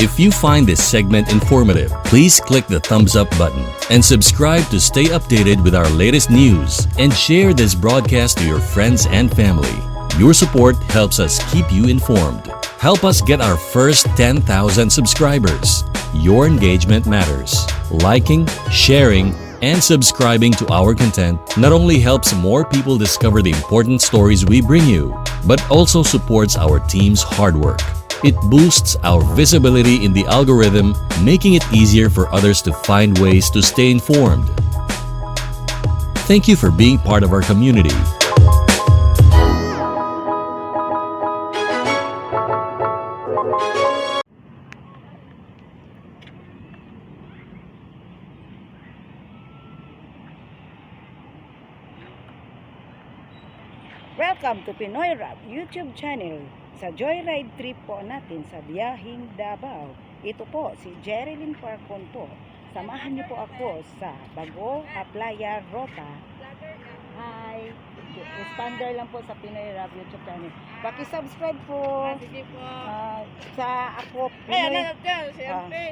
If you find this segment informative, please click the thumbs up button and subscribe to stay updated with our latest news and share this broadcast to your friends and family. Your support helps us keep you informed. Help us get our first 10,000 subscribers. Your engagement matters. Liking, sharing, and subscribing to our content not only helps more people discover the important stories we bring you, but also supports our team's hard work. It boosts our visibility in the algorithm, making it easier for others to find ways to stay informed. Thank you for being part of our community. Welcome to Pinoy Rap YouTube channel. Sa Joyride trip po natin sa biyaheng Davao. Ito po si Jerilyn Parcon po. Samahan niyo po ako sa Bago Aplaya Rota. Hi! Responder lang po sa Pinoy Rap YouTube channel. Paki-subscribe po. Ah, sige po. Ah, sa ako Ay, ano Pinoy na yan, siyempre.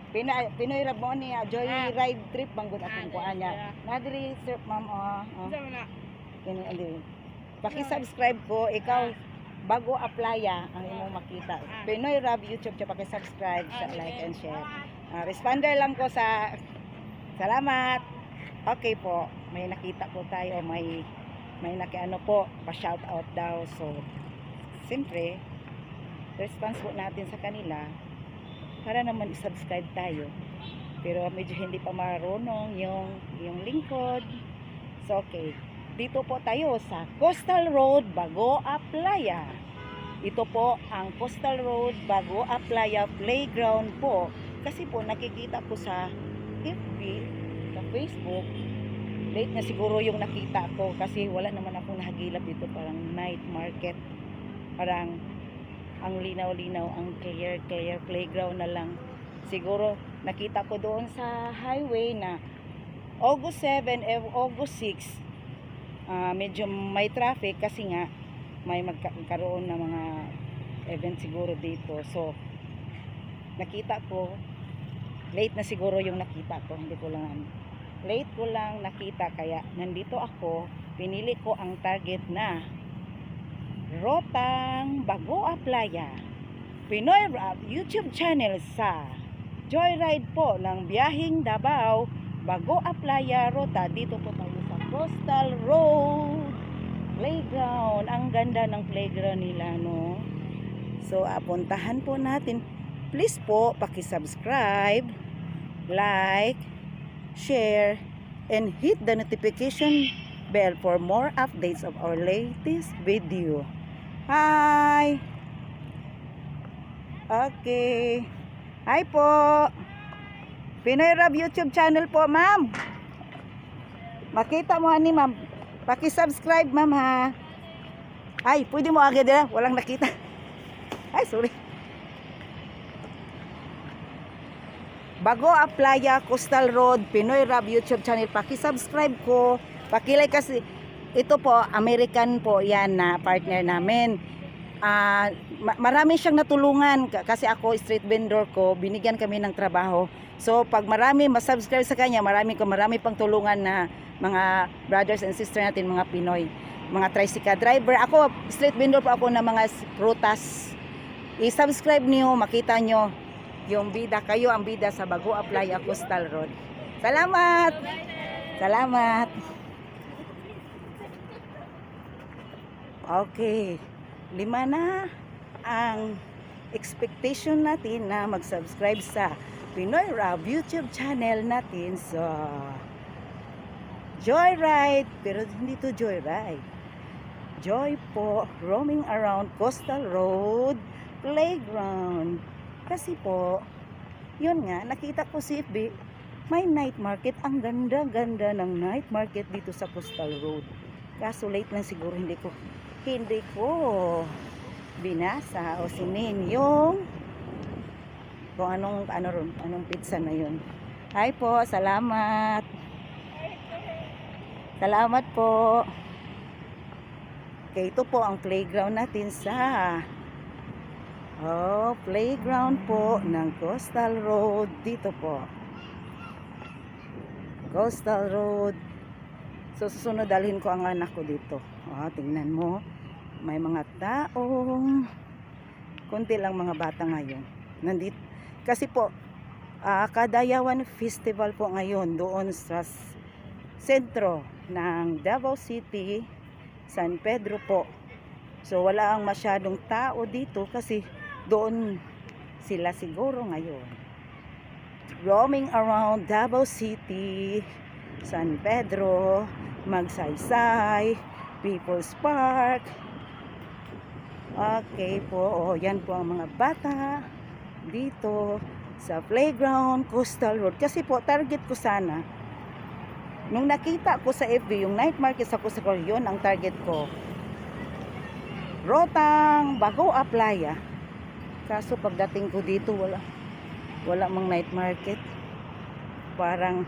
Pinoy, Pinoy Rap mo niya Joyride trip banggod akong Ah, kuan niya. yeah. Nadiri sir ma'am oh. Oh. Isa mo na. Kini andi. Paki-subscribe ko, ikaw bago applya ang imong makita. Pinoy Rab YouTube siya paki-subscribe, Ah, sige. like and share. Ah, responder lang ko sa salamat. Okay po, may nakita po tayo, may nakiano po, pa-shout out daw. So, siyempre, response po natin sa kanila para naman i-subscribe tayo. Pero medyo hindi pa marunong yung lingkod. So, okay. Dito po tayo sa Coastal Road, Bago Aplaya. Ito po ang Coastal Road, Bago Aplaya Playground po. Kasi po nakikita ko sa FB, sa Facebook, late na siguro yung nakita ko kasi wala naman akong nahagilap dito, parang night market. Parang ang linaw-linaw, ang clear, clear playground na lang. Siguro nakita ko doon sa highway na August 7, eh, August 6, medyo may traffic kasi nga may magkaroon ng mga event siguro dito. So, nakita ko, late na siguro yung nakita ko, hindi ko lang ano. Late ko lang nakita kaya nandito ako, pinili ko ang target na Rotang Bagoa Playa. Pinoy Rap YouTube channel sa Joyride po ng biyaheng Davao, Bagoa Playa Rota. Dito po tayo sa Coastal Road Playground. Ang ganda ng playground nila, no? So, apuntahan po natin. Please po, paki-subscribe, like, share, and hit the notification bell for more updates of our latest video. Hi! Okay. Hi po! Pinoy Rab YouTube channel po, ma'am. Makita mo ani, ma'am. Paki-subscribe, ma'am, ha. Ay, pwede mo agad eh. Walang nakita. Ay, sorry. Bago Aplaya Coastal Road, Pinoy Rab YouTube channel. Paki-subscribe ko. Paki-like kasi ito po, American po yan na partner namin. Ah, marami siyang natulungan kasi ako street vendor ko, binigyan kami ng trabaho. So pag marami masubscribe sa kanya, marami ko marami pang tulungan na mga brothers and sister natin, mga Pinoy, mga tricycle driver. Ako street vendor po ako ng mga prutas. I-subscribe niyo, makita niyo yung bida, kayo ang bida sa Bago Aplaya Coastal Road. Salamat. Salamat. Okay. Lima na ang expectation natin na mag-subscribe sa Pinoy Rab YouTube channel natin. So, Joyride. Pero hindi to Joyride. Joy po, roaming around Coastal Road Playground. Kasi po, yun nga, nakita ko si FB, may night market. Ang ganda-ganda ng night market dito sa Coastal Road. Kaso late lang siguro hindi ko binasa o sinin yung kung anong ano ron, anong pizza na yun. Hi po, salamat. Salamat po. Okay, ito po ang playground natin sa Oh, playground po ng Coastal Road dito po. Coastal Road. So susunod, dalhin ko ang anak ko dito. Oh, tingnan mo. May mga taong, konti lang mga bata ngayon. Nandito kasi po Kadayawan Festival po ngayon doon sa sentro ng Davao City, San Pedro po. So wala ang masyadong tao dito kasi doon sila siguro ngayon. Roaming around Davao City, San Pedro, Magsaysay, People's Park. Okay po, oh, yan po ang mga bata dito sa playground, Coastal Road. Kasi po, target ko sana, nung nakita ko sa FB, yung night market sa Coastal Road, yun ang target ko. Rotang, Bago Playa. Kaso pagdating ko dito, wala. Wala mang night market. Parang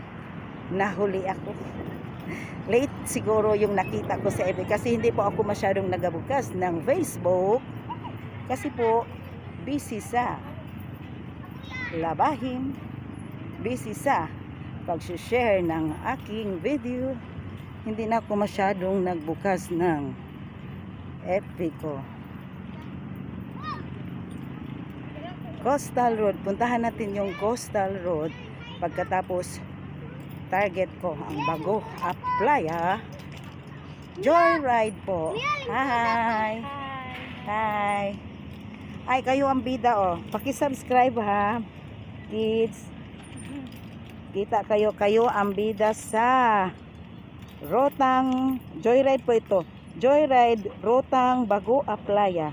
nahuli ako. Late siguro yung nakita ko sa FB kasi hindi po ako masyadong nagabukas ng Facebook. Kasi po, busy sa labahin, busy sa pag-share ng aking video. Hindi na ako masyadong nagbukas ng FB ko. Coastal Road. Puntahan natin yung Coastal Road. Pagkatapos, target ko ang Bago Playa. Joyride po. Hi! Hi! Ay, kayo ang bida oh. Paki-subscribe ha. Kids. Kita kayo, kayo ang bida sa Rotang Joyride po ito. Joyride Rotang Bago Playa.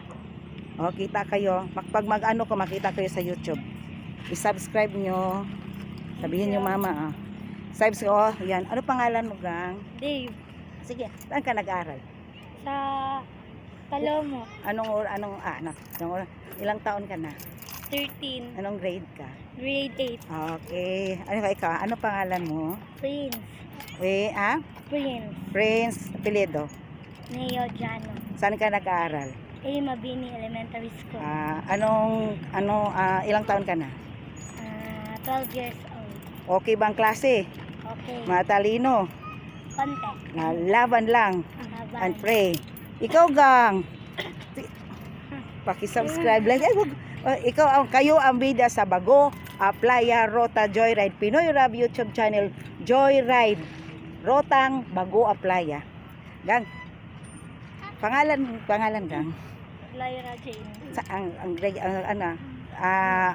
O, kita kayo. Pag mag-ano ko, makita kayo sa YouTube. I-subscribe nyo. Sabihin nyo mama ah. Subscribe, oh, yan. Ano pangalan mo, gang? Dave, Sige, saan ka nag-aral? Sa Palomo. Anong or anong ah, ano, anong or, ilang taon ka na? 13. Anong grade ka? Grade 8. Okay. Ano ka ikaw? Ano pangalan mo? Prince. Eh, ah? Prince. Prince Apelyido. Neo Jano. Saan ka nag-aaral? A. Mabini Elementary School. Ah, anong ano ah, ilang taon ka na? 12 years old. Okay bang klase? Okay. Matalino. Konti. Na laban lang Habang. and pray. Ikaw, gang. Paki-subscribe, like. Ay, wag, ikaw ang kayo ang bida sa Bago Playa Rota Joyride Pinoy Rab YouTube channel Joyride Rotang Bago Playa. Gang. Pangalan pangalan, gang. Lyra Jane. Sa ang grade ang ano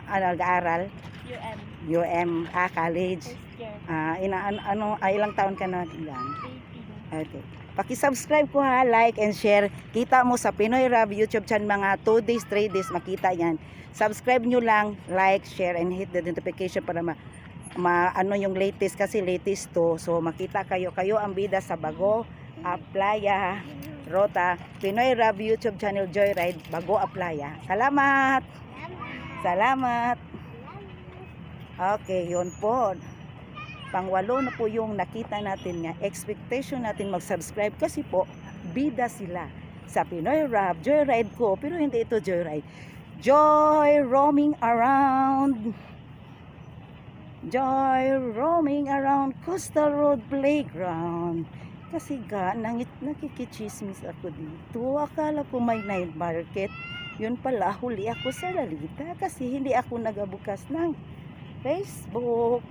ano nag-aaral? UM. UM college. First year. Ina ano, ano ilang taon ka na, gang? 18. Okay. Paki-subscribe ko ha, like and share. Kita mo sa Pinoy Rab YouTube channel mga 2 days, 3 days makita yan. Subscribe nyo lang, like, share and hit the notification para ma ano yung latest kasi latest to. So makita kayo, kayo ang bida sa Bago Playa Rota Pinoy Rab YouTube channel Joyride Bago Playa. Salamat. Salamat. Okay, yun po. Pangwalo na po yung nakita natin nga expectation natin mag-subscribe kasi po bida sila sa Pinoy Rap Joyride ko, pero hindi ito joyride, joy roaming around, joy roaming around Coastal Road Playground kasi ga nangit nakikichismis ako dito. Akala ko may night market, yun pala huli ako sa lalita kasi hindi ako nagabukas ng Facebook.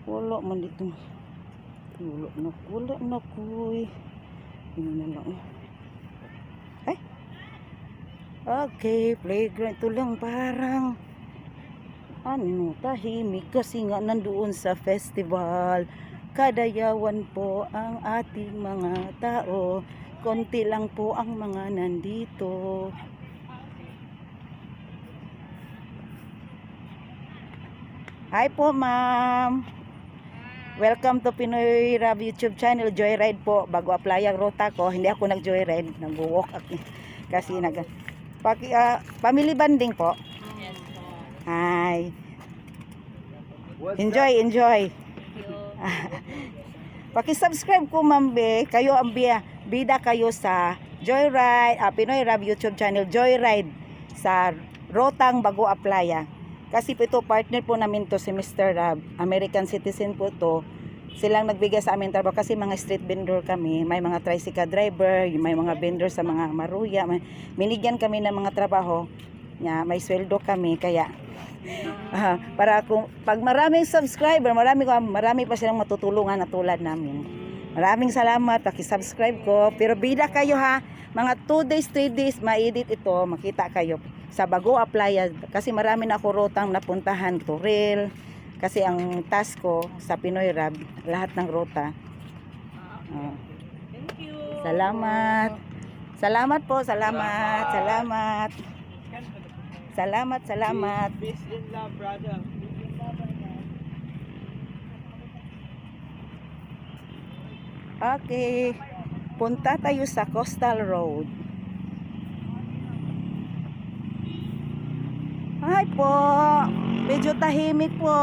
Wala man dito. Wala na, wala na kuy. Yun na lang. Ay. Okay, playground. Ito lang parang ano, tahimik kasi nga nandoon sa festival. Kadayawan po ang ating mga tao. Konti lang po ang mga nandito. Hi po, ma'am. Welcome to Pinoy Rab YouTube channel. Joyride po. Bago apply ang ruta ko, hindi ako nag-joyride. Nag-walk ako. Kasi nag... Paki, family bonding po. Yes po. Hi. What's Enjoy, enjoy. Thank you. Paki-subscribe ko, Ma'am Be. Kayo ang bida kayo sa Joyride, Pinoy Rab YouTube channel Joyride sa Rotang Bago Aplaya. Kasi po ito, partner po namin to si Mr. Rab. American citizen po to. Silang nagbigay sa amin trabaho kasi mga street vendor kami. May mga tricycle driver, may mga vendor sa mga maruya. Binigyan kami ng mga trabaho. Nga, may sweldo kami kaya para kung pag maraming subscriber, marami pa silang matutulungan na tulad namin. Maraming salamat, paki-subscribe ko. Pero bida kayo ha, mga 2 days, 3 days, ma-edit ito, makita kayo sa Bago Aplaya kasi marami na ako rotang napuntahan, Turil. Kasi ang task ko sa Pinoy Rab, lahat ng rota. Oh. Thank you. Salamat. Salamat po, salamat, salamat. Salamat, salamat. Peace and love, brother. Okay. Punta tayo sa Coastal Road. Hi po. Medyo tahimik po.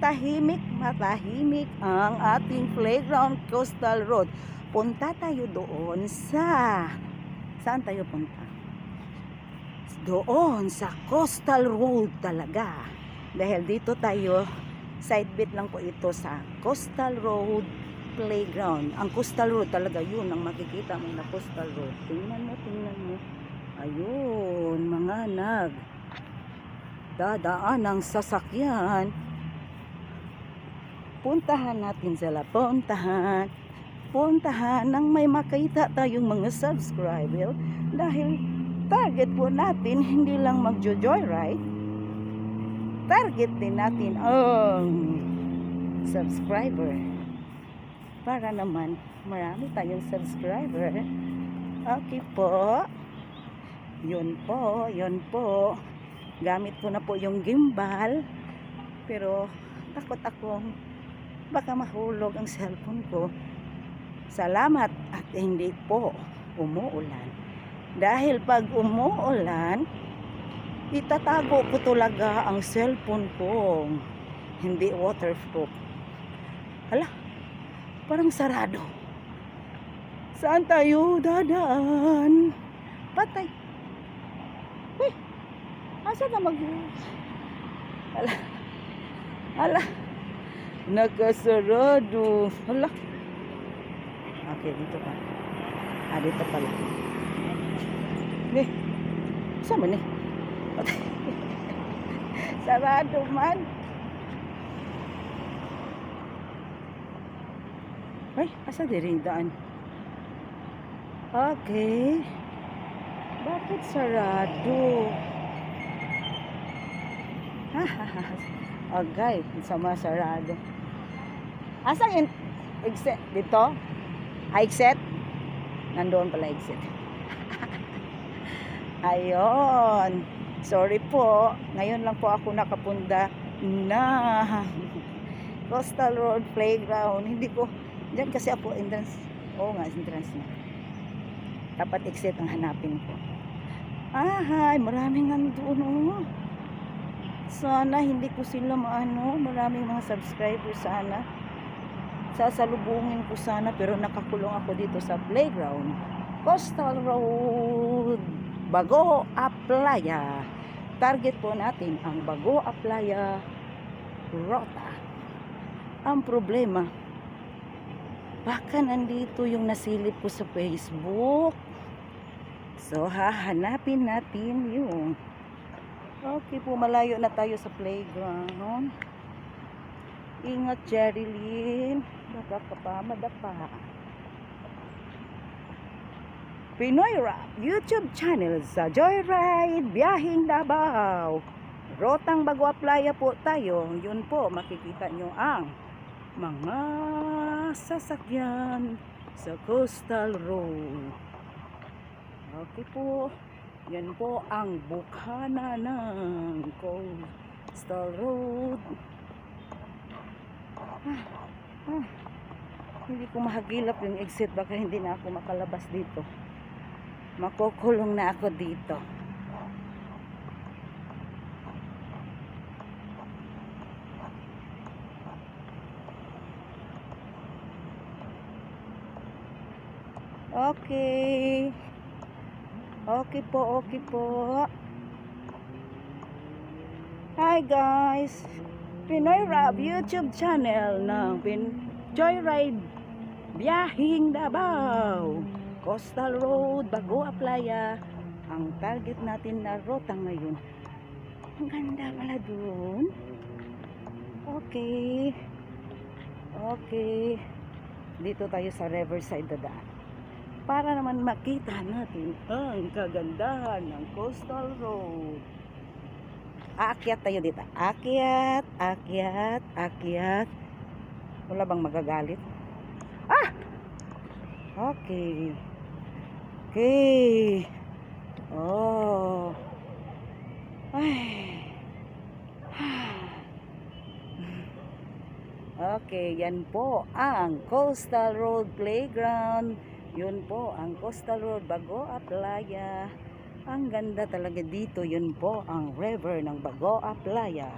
Tahimik, matahimik ang ating playground, Coastal Road. Punta tayo doon sa... Saan tayo punta? Doon sa Coastal Road talaga. Dahil dito tayo, side bit lang po ito sa Coastal Road Playground. Ang Coastal Road talaga yun ang makikita mo na Coastal Road. Tingnan mo, tingnan mo. Ayun, mga nag dadaan ng sasakyan. Puntahan natin sila. Puntahan. Puntahan nang may makita tayong mga subscriber dahil target po natin hindi lang magjo-joyride. Target din natin ang subscriber para naman marami tayong subscriber. Okay po. Yun po, yun po. Gamit ko na po yung gimbal. Pero takot akong baka mahulog ang cellphone ko. Salamat at hindi po umuulan. Dahil pag umuulan, itatago ko talaga ang cellphone ko. Hindi waterproof. Hala, parang sarado. Saan tayo dadaan? Patay. Uy, asa na mag... Hala. Hala. Nakasarado. Hala. Okay, dito pa. Ah, dito pala. Eh, saan man eh? Patay. Sarado man. Ay, asa diri daan? Okay. Bakit sarado? Okay, sama sarado. Asa in exit dito? Ah, exit? Nandoon pala exit. Ayun. Sorry po. Ngayon lang po ako nakapunta na Coastal Road Playground. Hindi ko diyan kasi ako entrance. Oo nga, entrance na. Dapat exit ang hanapin ko. Ah, hi, maraming nandoon oh. Sana hindi ko sila maano, maraming mga subscribers sana. Sasalubungin ko sana pero nakakulong ako dito sa playground. Coastal Road, Bago Aplaya. Target po natin ang Bago Aplaya Rota. Ang problema, baka nandito yung nasilip ko sa Facebook. So, hahanapin natin yung... Okay po, malayo na tayo sa playground. Ingat, Jerilyn. Baka ka pa madapa. Pinoy Rap YouTube channel sa Joyride Biyaheng Davao. Rotang Bago Aplaya po tayo. Yun po, makikita nyo ang mga sasakyan sa Coastal Road. Okay po. Yan po ang bukana ng Coastal Road. Ah, hindi ko mahagilap yung exit. Baka hindi na ako makalabas dito. Makukulong na ako dito. Okay. Okay po, okay po. Hi guys. Pinoy Rab YouTube channel ng Joyride Biyahing Davao. Coastal Road, Bagoa Playa. Ang target natin na ruta ngayon. Ang ganda pala doon. Okay. Okay. Dito tayo sa Riverside dadaan. Para naman makita natin ang kagandahan ng Coastal Road. Aakyat tayo dito. Akyat, akyat, akyat. Wala bang magagalit? Ah! Okay. Okay. Oh. Ay. Okay, yan po ang Coastal Road Playground. Yun po ang Coastal Road, Bagoa Playa. Ang ganda talaga dito. Yun po ang river ng Bagoa Playa.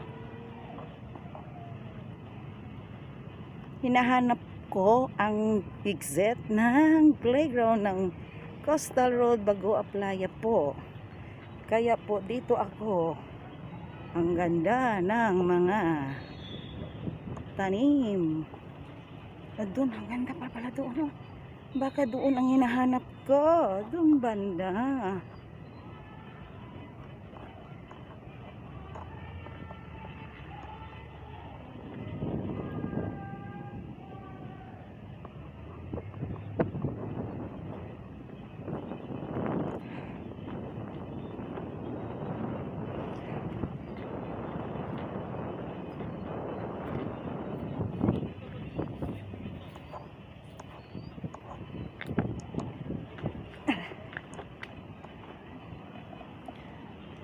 Hinahanap ko ang exit ng playground ng Coastal Road, Bagoa Playa po. Kaya po dito ako. Ang ganda ng mga tanim. At doon, ang ganda pa pala doon. Oh. Baka doon ang hinahanap ko. Doon banda.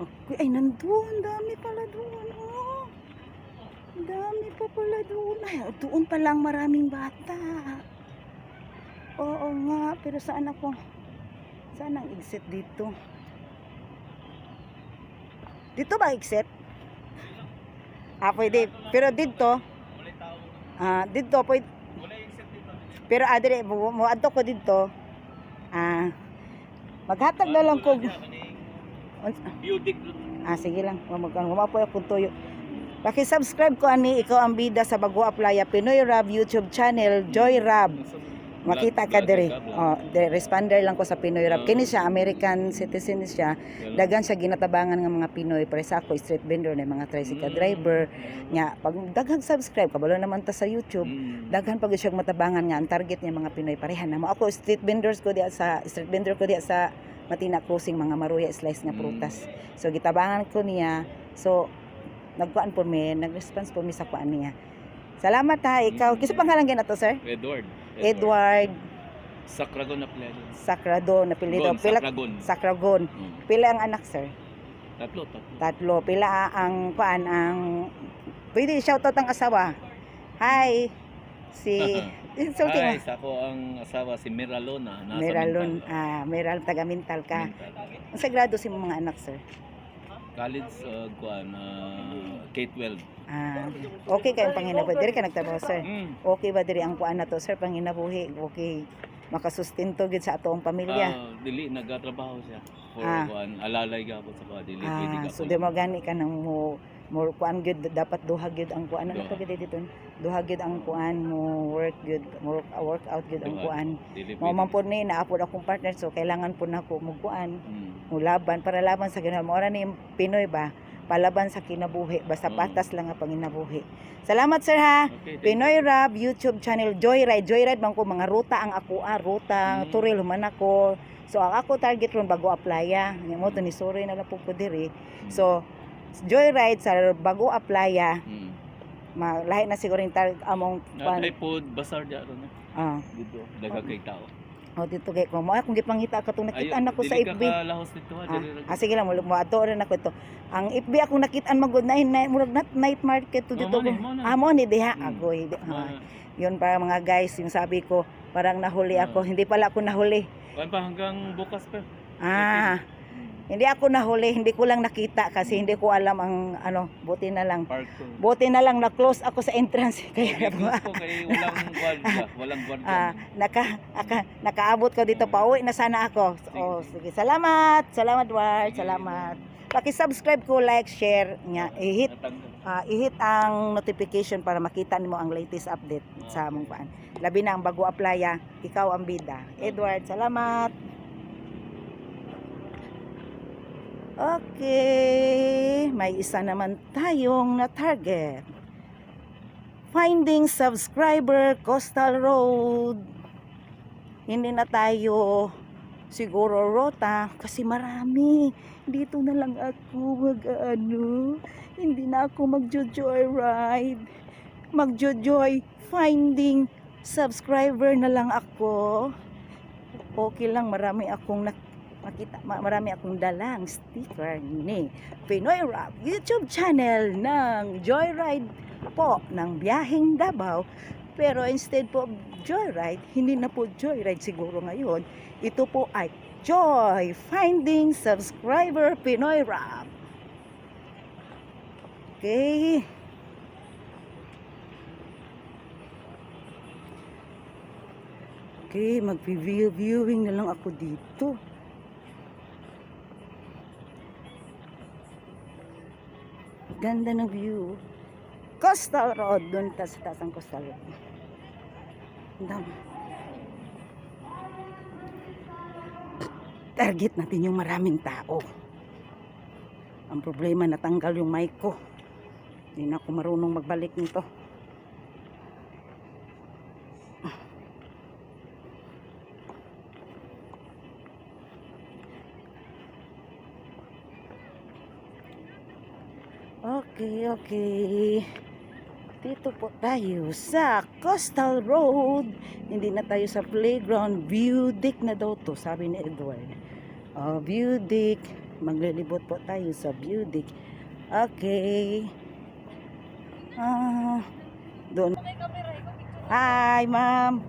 Okay. Ay, nandun. Dami pala doon. Oh. Dami pa pala doon. Ay, doon pa lang maraming bata. Oo nga. Pero saan ako? Saan ang exit dito? Dito ba exit? Ah, pwede. Pero dito, ah, dito pwede. Pero adre mo mo adto ko dito. Ah, maghatag na lang ko. Beauty. Ah, sige lang. Humapoy akong tuyo. Paki-subscribe ko ani, ikaw ang bida sa Bagoa Playa Pinoy Rab YouTube channel, Joy Rab. Makita ka diri. Oh, de, responder lang ko sa Pinoy Rab. Kini siya American citizen siya. Dagan siya ginatabangan ng mga Pinoy. Pre sa ako street vendor na mga tricycle driver. Nya pag daghang subscribe kabalo naman ta sa YouTube. Daghan pag siya matabangan nga ang target niya mga Pinoy parehan na mo. Ako street vendors ko diya sa street vendor ko diya sa Matina Crossing, mga maruya slice nga prutas. So gitabangan ko niya. So nagkuan po mi, nag-response po mi sa kuan niya. Salamat ha, ikaw. Kinsa pangalan gyud to, sir? Edward. Edward Sakragon na plano. Sacrado na apelyido. Gon, Pila Sakragon. Sacragon. Pila ang anak, sir? Tatlo, tatlo. Tatlo. Pila ang kuan ang pwede shoutout ang asawa. Hi. Si insulting Hi, sa ako ang asawa si Miralona. Nasa Meralon, Mintal. ah, Meral taga Mintal ka. Mintal. Ang sagrado si mga anak, sir. College, kuan, K-12. Ah, okay kayong panginabuhi. Diri ka nagtrabaho, sir. Okay ba diri ang kuan na to, sir, panginabuhi? Okay. Makasustento gid sa atoong pamilya. Ah, dili, nagatrabaho siya. For kuan, alalay gapon sa kuan, dili, pwede Ah, gapon. so di mo gani ka nang mo mo kuan gyud, dapat duha gyud ang kuan, ano Duha. pa gyud dito, duha gyud ang kuan mo, work gyud mo, work out gyud ang Duha. kuan Dili, mo pwede. man pod ni naapod akong partner, so kailangan po nako mo kuan, mo laban para laban sa ginawa mo. Ora ni yung Pinoy ba, palaban sa kinabuhi, basta patas lang ang panginabuhi. Salamat, sir, ha. Okay, thank Pinoy Rab YouTube channel, Joyride. Joyride man ko, mga ruta ang ako, ah, ruta turil human ako. So ang ako target ron Bago Aplaya. Nya mo to ni sorry na lang po ko diri. So Joyride sa Bago Aplaya, malahi na siguro yung target among Na kuan. tripod, basar diya ron eh. Ah, Dito, daghang kay tao. oh, dito kay ko mo akong gipangita katong nakitaan ako sa dili ka FB. kalahos nito ha, Ah, dili ra ah, sige lang, mo ato rin ako ito. Ang FB akong nakitaan magod na na murag nat night market to Oh, dito. mo ni, mo na. Ah, mo ni diha. Agoy. Ah. Ah, yun para mga guys, yung sabi ko, parang nahuli ako. Hindi pala ako nahuli. Kuan pa hanggang bukas pa. Ah, Hindi ako nahuli, hindi ko lang nakita kasi hindi ko alam ang ano, buti na lang. Park to. Buti na lang na close ako sa entrance kaya Close ko kay walang guardia, walang guardia. Nakaabot ko dito, pauwi na sana ako. So, oh, sige, salamat. Salamat, Ward. Salamat. Paki-subscribe ko, like, share, nya, i-hit Natanggal. I-hit ang notification para makita nimo ang latest update sa among kuan. Labi na ang bago applya, ikaw ang bida. Edward, salamat. Okay, may isa naman tayong na target. Finding subscriber, Coastal Road. Hindi na tayo siguro rota kasi marami. Dito na lang ako mag ano, hindi na ako magjo-joyride. Magjo-joy finding subscriber na lang ako. Okay lang, marami akong makita, marami akong dalang sticker ni Pinoy Rock YouTube channel ng Joyride po ng biyaheng Davao. Pero instead po of Joyride, hindi na po Joyride siguro ngayon. Ito po ay Joy Finding Subscriber Pinoy Rock. Okay. Okay, mag-viewing na lang ako dito. Ganda ng view. Coastal Road. Doon ta sa taas ang Coastal Road. Ang dami. Target natin yung maraming tao. Ang problema, natanggal yung mic ko. Hindi na ako marunong magbalik nito. Okay. Dito po tayo sa Coastal Road. Hindi na tayo sa playground. View deck na daw to, sabi ni Edward. Oh, view deck. Maglilibot po tayo sa view deck. Okay. Doon. Hi, ma'am.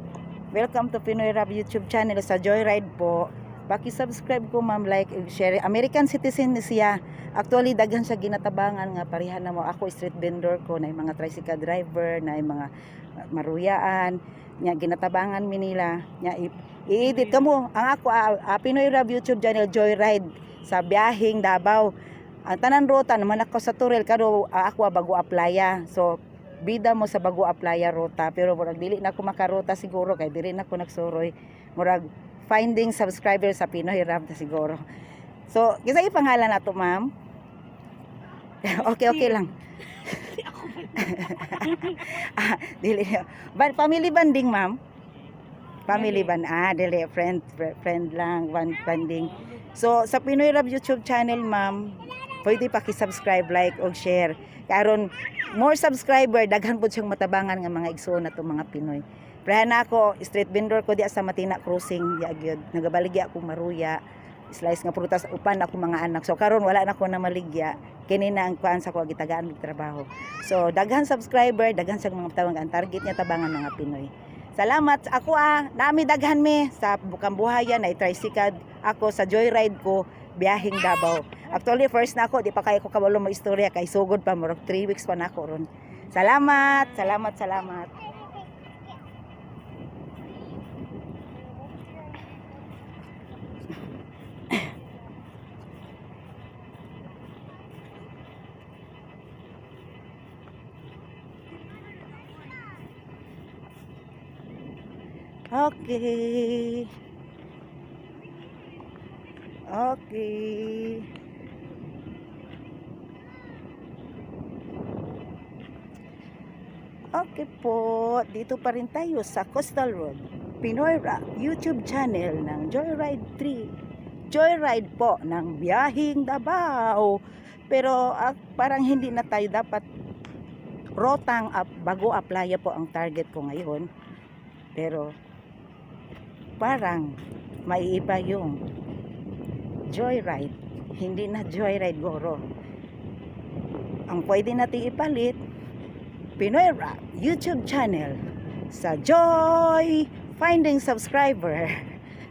Welcome to Pinoy Rap YouTube channel sa Joyride po. Paki-subscribe ko, ma'am, like, and share. American citizen ni siya. Actually, daghan siya ginatabangan nga pareha na mo. Ako street vendor ko na yung mga tricycle driver, na yung mga maruyaan. Nya ginatabangan mi nila. Nya i-edit kamo. Ang ako Pinoy Rap YouTube channel Joyride sa biyaheng Davao. Ang tanan ruta naman ako sa Turel karo ako bago applya. So bida mo sa bago applya ruta, pero murag dili na ako makaruta siguro kay dili na ako nagsuroy. Murag finding subscriber sa Pinoy Rap na siguro. So, kinsa pangalan nato, ma'am? Okay lang. Dili. Family bonding, ma'am? Family band. Dili friend friend lang, bonding. So, sa Pinoy Rap YouTube channel, ma'am, pwede paki-subscribe, like og share. Karon more subscriber, daghan pud siyang matabangan nga mga igsoon nato mga Pinoy. Prehan na ako, street vendor ko diya sa Matina Crossing, diya gyud. Nagabaligya ako maruya, slice nga prutas upan ako mga anak. So karon wala na ko na maligya. Kini na ang kuan sa ko gitagaan og trabaho. So daghan subscriber, daghan sa mga tawag ang target niya tabangan mga Pinoy. Salamat ako nami daghan mi sa bukang buhayan na tricycle ako sa joyride ko biyaheng Davao. Actually first na ako, di pa kay ko kabalo mo istorya kay sugod pa, murag 3 weeks pa na ako ron. Salamat, salamat, salamat. Okay. Okay. Okay po, dito pa rin tayo sa Coastal Road, Pinoy Rock YouTube channel ng Joyride 3. Joyride po ng biyaheng Davao. Pero parang hindi na tayo dapat rotang up, bago applya po ang target ko ngayon. Pero parang maiiba yung Joyride. Hindi na Joyride goro. Ang pwede natin ipalit, Pinoy Rock YouTube channel sa Joy Finding Subscriber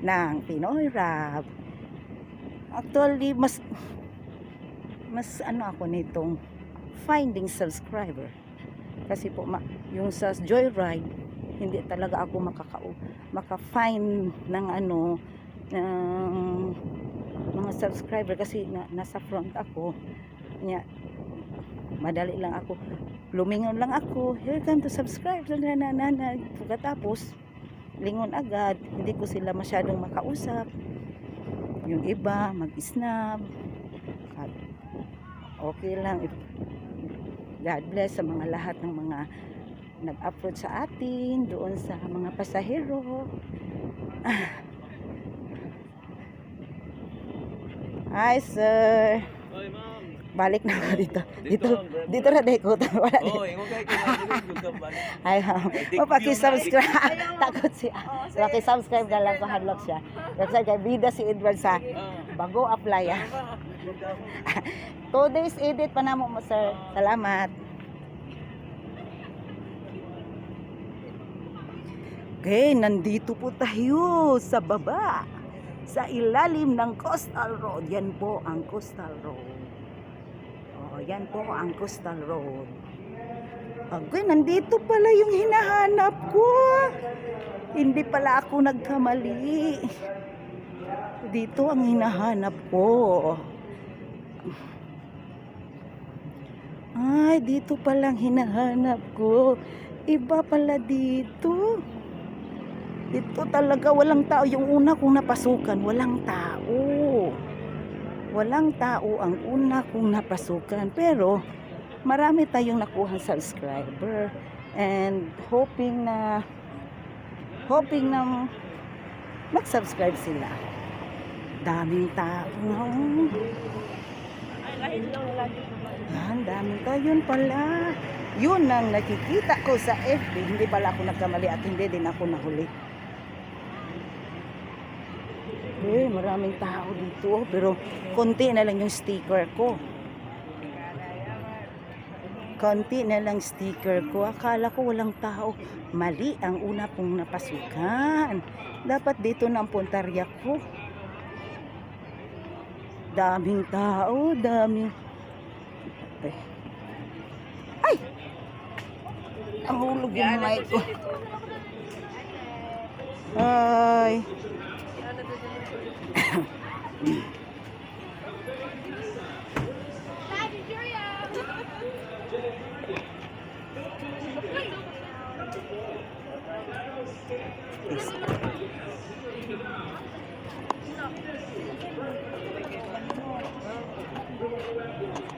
ng Pinoy Rap. Actually, mas ano ako nitong finding subscriber. Kasi po, yung sa Joyride, hindi talaga ako maka-find ng ano, ng mga subscriber kasi nasa front ako. Nya, madali lang ako. Lumingon lang ako. "Here come to subscribe." Na, na, na, na. Pagkatapos, lingon agad. Hindi ko sila masyadong makausap. Yung iba, mag-snap. At okay lang. God bless sa mga lahat ng mga nag-upload sa atin, doon sa mga pasahero. Hi, sir. Oy, ma'am. Balik na ako dito. Dito, Dito, dito na deko. Wala dito. Oh, ingon kay kung balik. Ay, ha. Mapaki-subscribe. Takot siya. Paki-subscribe na lang ko, hadlock siya. Kasi kay bida si Edward sa bago apply. Ah. 2 days edit pa namo mo, sir. Salamat. Okay, nandito po tayo sa baba. Sa ilalim ng Coastal Road. Yan po ang Coastal Road. Oh, yan po ang Coastal Road. Okay, nandito pala yung hinahanap ko. Hindi pala ako nagkamali. Dito ang hinahanap ko. Ay, dito palang hinahanap ko. Iba pala dito. Dito talaga walang tao. Yung una kong napasukan, walang tao. Walang tao ang una kong napasukan. Pero marami tayong nakuha subscriber. And hoping na mag-subscribe sila. Daming tao. Yan, daming tao. Yun pala. Yun ang nakikita ko sa FB. Hindi pala ako nagkamali at hindi din ako nahuli. Eh, maraming tao dito. Pero konti na lang yung sticker ko. Konti na lang sticker ko. Akala ko walang tao. Mali ang una kong napasukan. Dapat dito na ang puntarya ko. Daming tao, daming. Ay! Nahulog yung mic ko. Ay. Yes.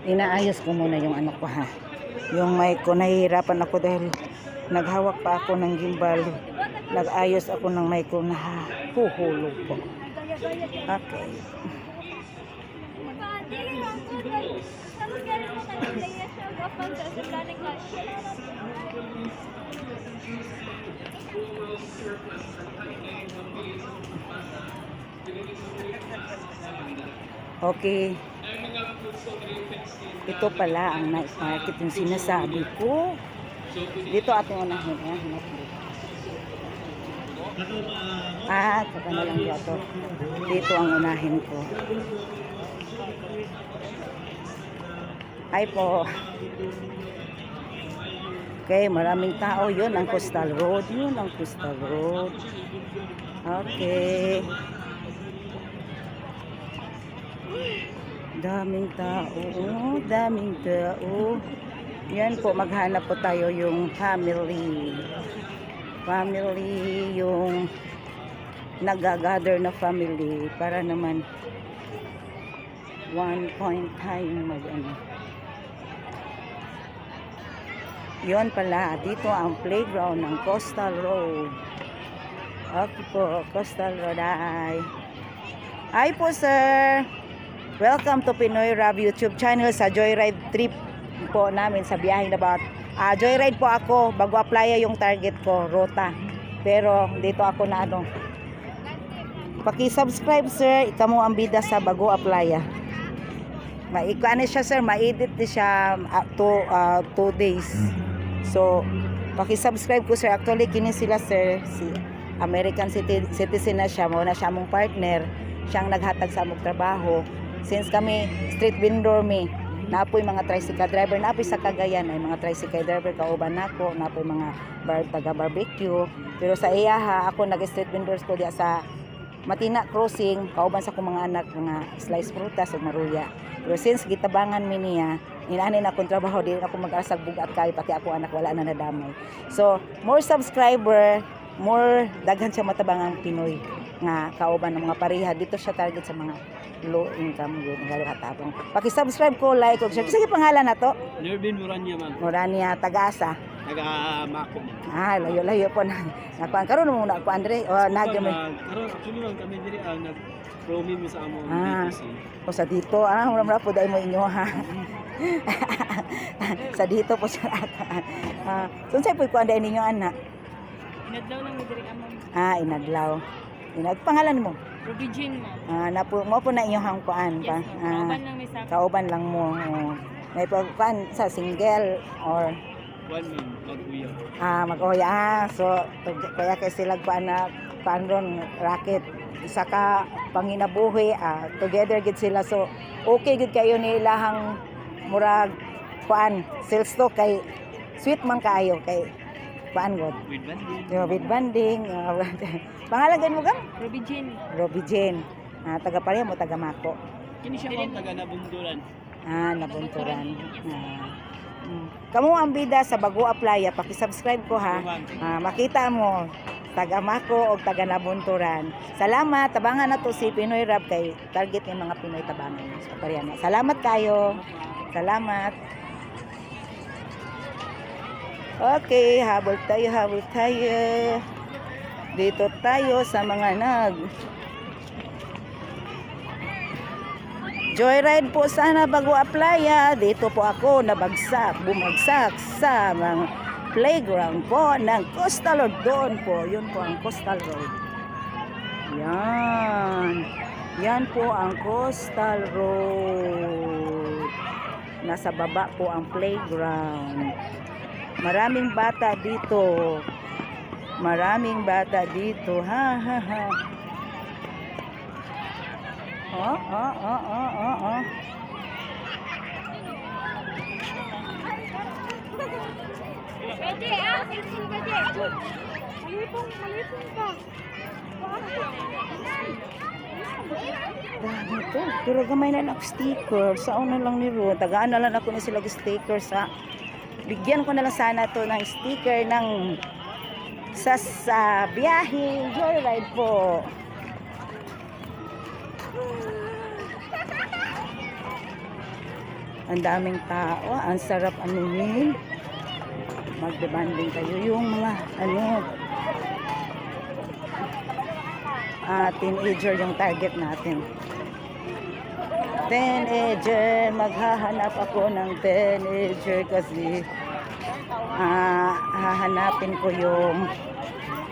Inaayos ko muna yung ano ko, ha. Yung mic ko, nahihirapan ako dahil naghawak pa ako ng gimbal. Nag-ayos ako ng mic ko na huhulog po. Okay. Dili lang po kay sa mga mo kanila siya gapang sa planet ka. Okay. Ito pala ang night market yung sinasabi ko. Dito ating unahin. Ayan, hanap dito. Ah, saka na lang dito. Dito ang unahin ko. Ay po. Okay, maraming tao. Yun ang Coastal Road. Yun ang Coastal Road. Okay. Daming tao, oh, daming tao. Yan po, maghanap po tayo yung family. Family, yung nagagather na family para naman one point time mag ano. Yun pala, dito ang playground ng Coastal Road. Okay po, Coastal Road ay. Hi po, sir. Welcome to Pinoy Rab YouTube channel sa Joyride trip po namin sa biyahe na about. Ah, Joyride po ako, bago applya yung target ko, rota. Pero dito ako na ano. Paki-subscribe, sir, ikaw mo ang bida sa Bago Aplaya. Maikuan siya, sir, ma-edit ni siya 2 days. So, paki-subscribe ko, sir. Actually kini sila, sir, si American citizen na siya, mo na siya mong partner. Siyang naghatag sa among trabaho. Since kami street vendor mi, napoy mga tricycle driver, napoy sa Cagayan ay mga tricycle driver kauban nako, napoy mga bar, taga barbecue. Pero sa iyaha ako nag street vendors ko diya sa Matina Crossing, kauban sa akong mga anak mga slice prutas ug maruya. Pero since gitabangan mi niya, inani na akong trabaho, di na ako mag-asag bugat kayo, pati ako anak wala na nadamay. So, more subscriber, more daghan siya matabangang Pinoy nga kauban ng mga pareha. Dito siya target sa mga low income yun nga katabang. Paki-subscribe ko, like ug share. Sige, pangalan na to? Nervin Muranya, ma'am. Morania Tagasa. Taga Mako, ma'am. Ah, layo-layo po na. Nakuan karon mo na ako Andre. Oh, nagyo mo. Karon actually, ma'am, kami diri ang nag roaming mo sa among Ah. DTC. O sa dito, ah, mura po dahil mo inyo ha. Sa dito po siya ata. Ah, so unsay po kuan dahil ninyo anak? Inadlaw lang mi diri among Ah, inadlaw. Inad pangalan mo? Ruby Jean, ma'am. Ah, napo mo po na inyong kuan pa. Yes, ma'am. Ah, Kauban lang mi sa kauban lang mo. Oh. May pagkuan sa single or One, ma'am, mag-uya. Ah, mag-oya. Ah, so kaya kay sila kuan na kuan ron racket isa ka panginabuhi, ah, together gid sila, so okay gid kayo ni ilahang murag kuan sales to kay sweet man kaayo kay kuan god. With banding. Di ba, with banding. Ah, pangalan gid mo gam? Ruby Jean. Robby Jane. Ah, taga pareha mo taga Mako. Kini siya, ma'am, taga Nabunduran. Ah, nabunturan. Ah. Kamu ang bida sa Bagoa Playa, paki-subscribe ko ha. Ma'am. Ah, makita mo taga Mako o taga Nabunturan. Salamat, tabangan na to si Pinoy Rap kay target ng mga Pinoy tabangan. So, pareha na. Salamat kayo. Salamat. Okay, habol tayo, habol tayo. Dito tayo sa mga nag joyride po sana bago aplaya. Dito po ako nabagsak, bumagsak sa mga playground po ng Coastal Road. Doon po, yun po ang Coastal Road. Yan. Yan po ang Coastal Road. Nasa baba po ang playground. Maraming bata dito. Maraming bata dito. Ha ha ha. Oh. Pwede ah, 16 pwede. Malipong, malipong ka. Dami to. Pero gamay na lang ako sticker. Sa una lang ni Ron. Tagaan na lang ako ni sila og sticker sa... Bigyan ko na lang sana to ng sticker ng sa biyahe. Joyride po. Ang daming tao. Ang sarap anuhin. Magdebanding kayo. Yung mga ano ah, teenager yung target natin. Teenager, maghahanap ako ng teenager kasi ah, hahanapin ko yung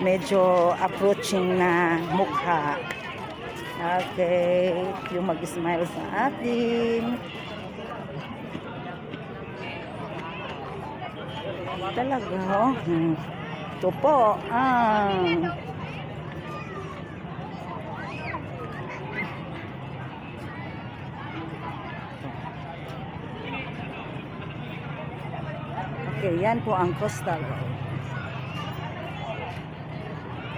medyo approaching na mukha. Okay, yung mag-smile sa atin. Talaga, oh. Ito po, ang okay, yan po ang Coastal Road.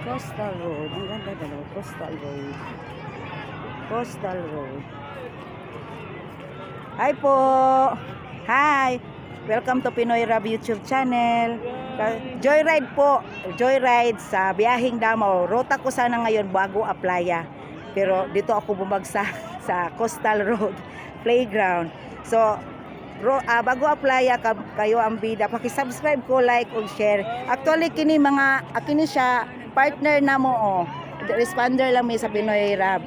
Coastal Road. Ang ganda dalawa. Coastal Road. Coastal Road. Hi po! Hi! Welcome to Pinoy Rab YouTube channel. Joyride po. Joyride sa biyaheng Davao. Rota ko sana ngayon bago aplaya. Pero dito ako bumagsak sa Coastal Road Playground. So, ah, bago aplaya ka, kayo ang bida. Paki-subscribe ko, like ug share. Actually kini mga ah, kini siya partner na mo oh. Responder lang mi sa Pinoy Rab.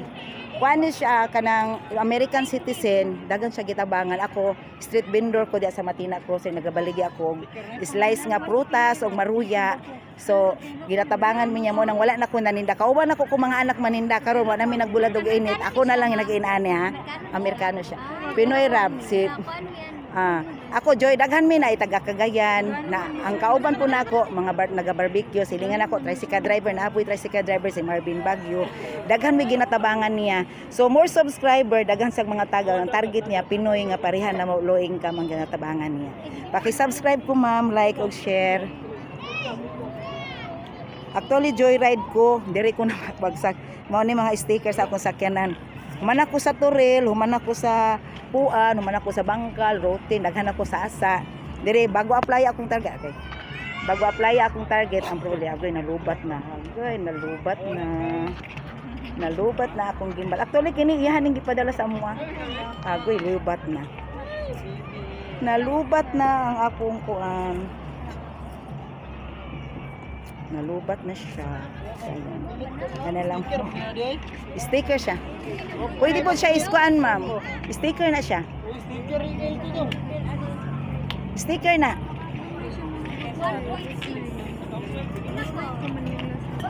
Kuan ni siya kanang American citizen, dagan siya gitabangan. Ako street vendor ko diya sa Matina Crossing, nagabaligi ako og slice nga prutas og maruya. So ginatabangan mi niya mo nang wala na ko naninda. Kauban ako ko mga anak maninda karon wa na mi nagbulad og init. Ako na lang nag-inaani ha. Amerikano siya. Pinoy Rab si Paano yan? Ah, ako Joy, daghan mi na taga Cagayan na ang kauban po nako mga bar, naga-barbecue, silingan ako tricycle driver na apoy tricycle driver si Marvin Bagyo. Daghan mi ginatabangan niya. So more subscriber, daghan sa mga taga ang target niya Pinoy nga parehan na mo low income ang ginatabangan niya. Paki-subscribe ko, ma'am, like ug share. Actually joyride ko, diri ko na bagsak. Mao ni mga sticker sa akong sakyanan. Human ako sa Toril, human ako sa Puan, human ako sa Bangkal, Rotin, daghan ako sa Asa. Dire bago apply akong target. Okay. Bago apply akong target, ang problema agoy nalubat na. Agoy nalubat na. Nalubat na akong gimbal. Actually kini iyahan ning gipadala sa amoa. Agoy lubat na. Nalubat na ang akong kuan. Nalubat na siya. So, ayan. Ano lang po. Sticker siya. Pwede po siya iskuan, ma'am. Sticker na siya. Sticker na. 1.6.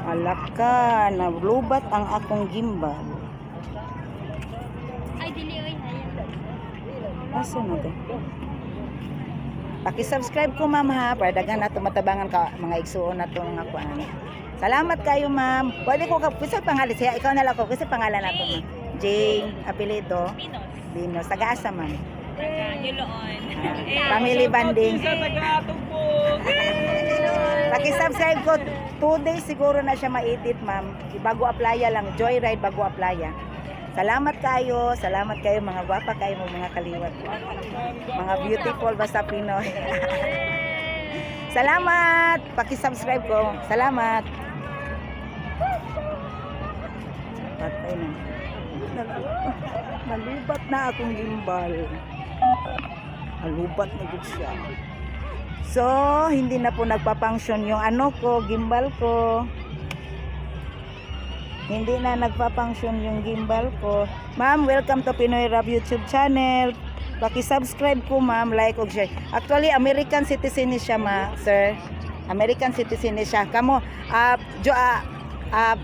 Alaka, nalubat ang akong gimbal. Ay, dili oy hayan. Asa na to? Paki-subscribe ko, ma'am, ha, para daghan na tumatabangan ka mga igsuon na to mga kuan. Salamat kayo, ma'am. Pwede ko ka kasi pangalan siya, ikaw na lang ko kasi pangalan nato, ma'am. Jane, apelyido, Pinos. Dinos. Taga-asa, ma'am. Taga Yuloon. Ah, family bonding. Paki-subscribe ko, 2 days siguro na siya ma-edit, ma'am. Bago applya lang, Joyride bago applya. Salamat kayo, salamat kayo mga gwapa kayo mo mga kaliwat. Mga beautiful basta Pinoy. Salamat. Paki-subscribe ko. Salamat. Patay na. Nalubat na akong gimbal. Nalubat na gud siya. So, hindi na po nagpa-function yung ano ko, gimbal ko. Hindi na nagpa-function yung gimbal ko. Ma'am, welcome to Pinoy Rap YouTube channel. Paki-subscribe ko, ma'am, like ug share. Actually, American citizen ni siya, ma, sir. American citizen ni siya. Kamo,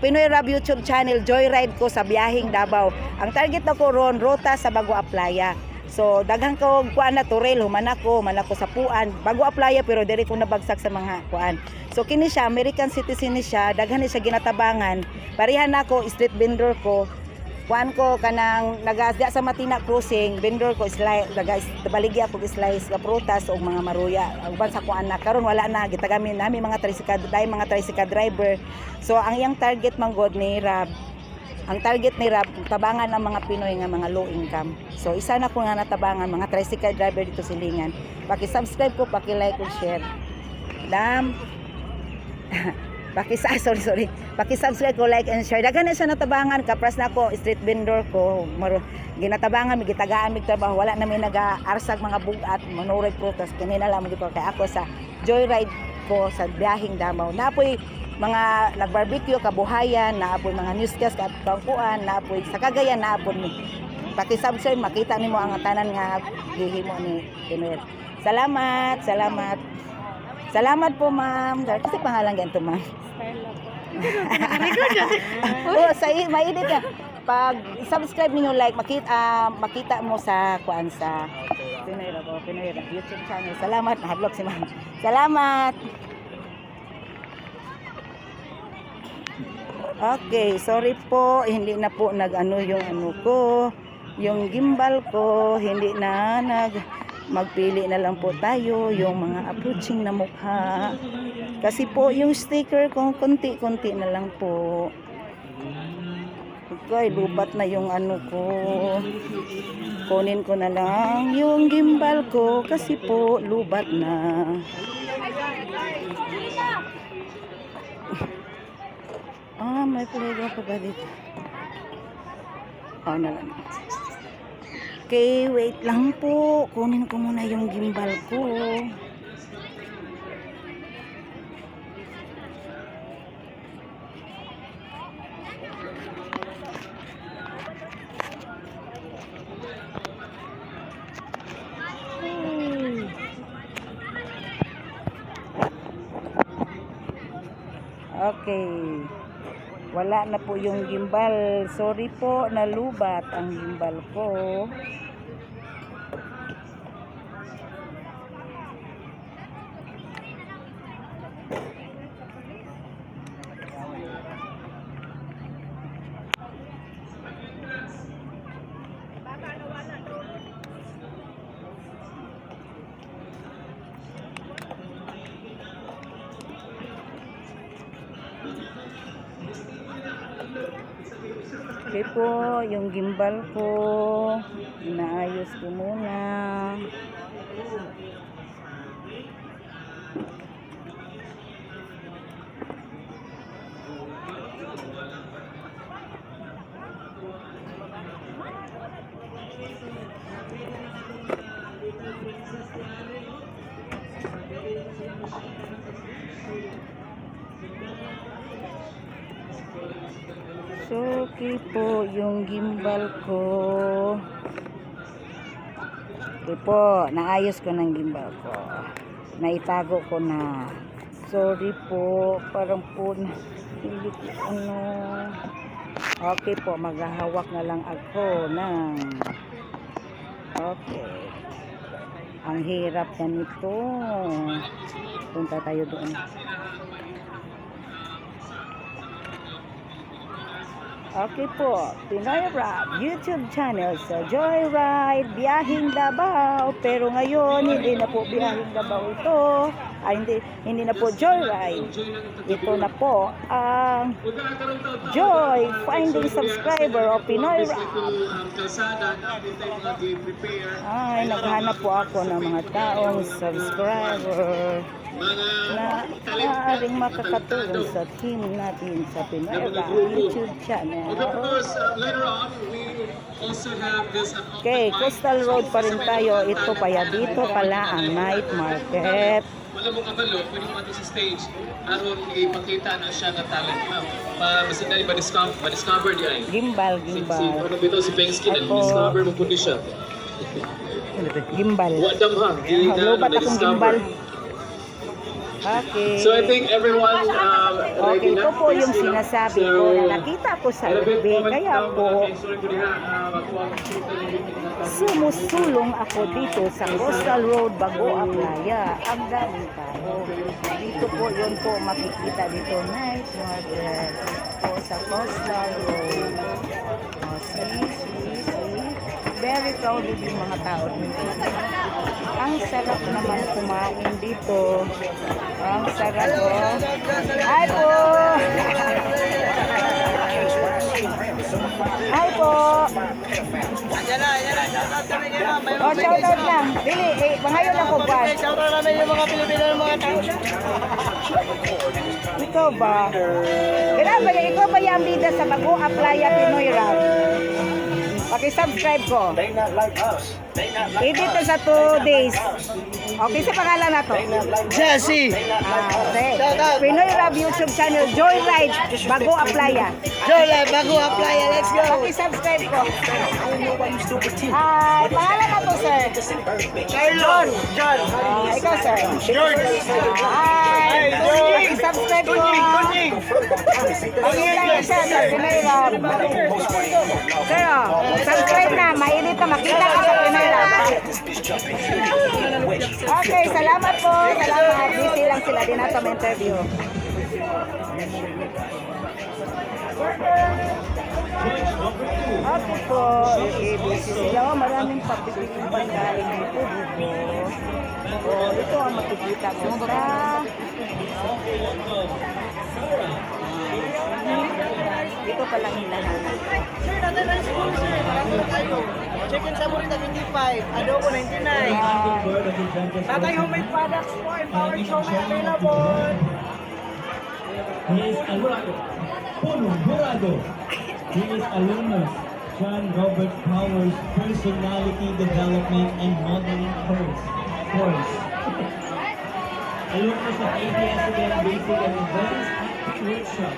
Pinoy Rap YouTube channel, joyride ko sa biyaheng Davao. Ang target nako ron, ruta sa Bago Aplaya. So, daghan ko og kuan na Toril, human ako sa Puan, Bago Aplaya pero diri ko nabagsak sa mga kuan. So kini siya American citizen ni siya, daghan ni siya ginatabangan. Parehan nako street vendor ko. Kuan ko kanang nagasda sa Matina Crossing, vendor ko slice, nagas baligya ko slice nga prutas ug mga maruya. Uban sa kuan na karon wala na gitagamin nami mga tricycle, dai mga tricycle driver. So ang iyang target man god ni Rab, ang target ni Rab, tabangan ang mga Pinoy nga mga low income. So isa na ko nga natabangan mga tricycle driver dito sa Lingan. Paki-subscribe ko, paki-like ug share. Dam. Paki sorry, sorry. Paki-subscribe ko, like and share. Daghan na siya natabangan kapras na ko street vendor ko. Maro ginatabangan mi gitagaan mig trabaho. Wala na mi naga-arsag mga bugat, manuray prutas kini na lang gyud ko kay ako sa joyride ko sa biyaheng Davao. Napoy mga nag-barbecue kabuhayan, naapoy mga newscast kangkuan, naapoy sa Cagayan naapon mi. Paki-subscribe makita nimo ang tanan nga gihimo ni Pinoy. Salamat, salamat. Salamat po, ma'am. Kasi pangalan ganito, ma'am. Starla po. Oo, sa mainit ka. Pag subscribe niyo, like, makita makita mo sa kuan sa Pinoy Rap, oh, Pinoy Rap YouTube channel. Salamat, nahadlok si ma'am. Salamat. Okay, sorry po, hindi na po nag-ano yung ano ko, yung gimbal ko, hindi na nag magpili na lang po tayo yung mga approaching na mukha. Kasi po yung sticker ko konti-konti na lang po. Okay, lubat na yung ano ko. Kunin ko na lang yung gimbal ko kasi po lubat na. Ah, may playground pa ba dito? Oh, na lang. Okay, wait lang po. Kunin ko muna yung gimbal ko. Okay. Wala na po yung gimbal. Sorry po, nalubat ang gimbal ko. Okay po, yung gimbal ko, inaayos ko muna. So, okay po yung gimbal ko. Okay po, naayos ko ng gimbal ko. Naitago ko na. Sorry po, parang po na, hindi ko ano. Okay po, maghahawak na lang ako ng. Okay. Ang hirap na nito. Punta tayo doon. Okay po, Pinoy Rap YouTube channel sa Joyride, Biyahing Davao. Pero ngayon, hindi na po Biyahing Davao ito. Ay, hindi, hindi na po Joyride. Ito na po ang Joy Finding Subscriber o Pinoy Rap. Ay, naghanap po ako ng mga taong subscriber na maaaring makakatulong sa team natin sa Pinoy Rap YouTube channel. Okay, Coastal Road pa rin tayo. Ito pa ya, dito pala ang night market. Wala mo kabalo, pwede mo sa stage aron ipakita na siya nga talent, ma'am. Pa basta dali ba-discover, ba-discover di ay. Gimbal, Si gimbal. ano bitaw si Pengsky Ako. na-discover mo pud siya. Gimbal. Wa dam ha, dili na Lobat akong gimbal. na-discover. Okay. So I think everyone Okay, ready na. ito po yung Pengsky, no? sinasabi So, ko na nakita ko sa in a bit FB. moment Kaya daw, po, mga kainsurin ko diha, makuha ang kita ng sumusulong ako dito sa Coastal Road, Bagoa Playa. Ang daming tao. Dito po, yun po, makikita dito, night market po sa Coastal Road. Oh, see, see, see. Very crowded yung mga tao dito. Ang sarap naman kumain dito. Ang sarap oh. Hi po! Hi po! Oh, shout out lang. Dili, eh, mangayon ako ba? Shout out namin yung mga Pilipino ng mga tao. Ikaw ba? Grabe, ikaw ba yung bida sa Bagoa Playa Pinoy Rap? Paki-subscribe ko. Edit na sa 2 days. Okay, sa pangalan na to. Jesse! Ah, okay. Shout out. Pinoy Rap YouTube channel, Joyride, Bagoa Playa. Jola, bago apply, let's go! Paki-subscribe ko. Hi, pangalan na to, sir. Carlo! John! Ah, ikaw, sir. George! Hi! Paki-subscribe ko. Tunying! Paki-subscribe siya sa Pinoy Rap. Sir, oh, subscribe na. Mainit na. Makita ka sa Pinoy Rap. Okay, salamat po. Salamat. Busy lang sila. Di na ito ma-interview. Okay po. Okay, busy sila. Oh, maraming papipiling pagkain dito. Dito. Oh, ito ang makikita mo sa. Ito pala ang hinahanap ko. Sir, natin ang school, sir. Marami na tayo. Chicken saburita 25, adobo 99. Tatay homemade products po, empowered siomai available. He is alumnus Puno Murado. He is alumnus John Robert Powers Personality Development and Modeling Course. Course. Alumnus of ABS-CBN Basic and Advanced Acting Workshop.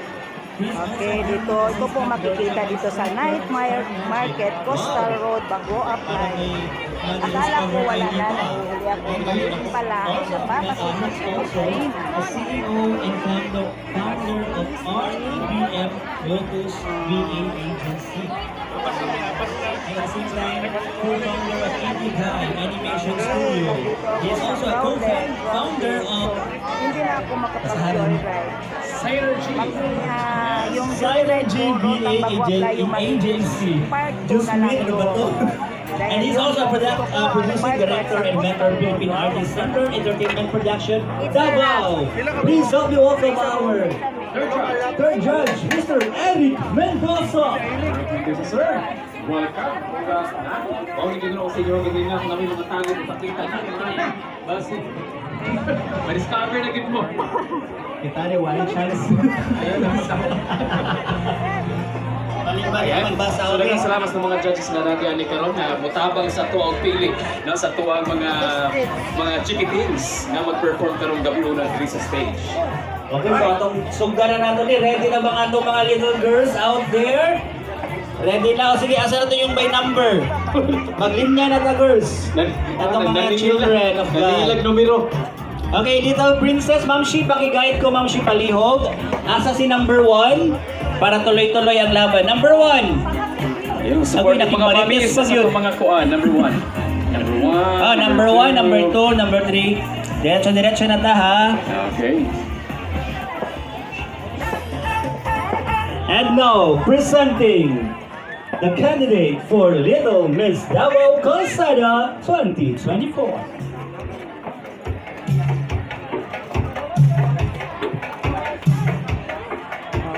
He is also Okay, dito, ito po makikita dito sa Night Market, Coastal Road, Bagoa Playa. Akala ko wala na, nahuhuli ako. Yun pala, napapasok He's ko also a CEO and founder of RBF Lotus VA Agency. And at the same time, co-founder of Ikigai Animation Studio. He is also a co-founder of Hindi na ako makapag-joyride. Synergy. Yung joyride Synergy ko, VA rotang Bagoa Playa, yung Agency. Part 2 Diyos na lang me, ano ba to? yun. And he's also a producing director and mentor of Philippine Artist Center Entertainment Production, Davao. Please help me welcome our third judge, Mr. Eric Mendoza. Thank you, sir. Welcome. Oras na. Mao ni gino sa inyo ganina kung kami mga tago ipakita na. Basi. Ma-discover na gid mo. Kita ni wala chance. Ayun ang sa. Ayan. Magbasa So daghang salamat sa mga judges na natin ani karon na mutabang sa tuang pili, no, sa tuang mga chikitins nga mag-perform karong gabi una diri sa stage. Okay, so atong sugdan na nato ni. Ready na ba nga atong mga little girls out there? Ready na? O sige, asa na to yung by number? Maglinya na ta, girls. Atong mga children of God. Nanilag numero. Okay, little princess, Ma'am Shi, pakiguide ko, Ma'am Shi, palihog. Asa si number 1? Para tuloy-tuloy ang laban. Number 1. Ayun, support Agoy, ng mga nakimarites mami's pa sa yun. atong mga kuan. Number 1. Number 1. Ah, number 1, number 2, number 3. Diretso, diretso na ta, ha? Okay. And now, presenting the candidate for Little Miss Davao Calzada 2024.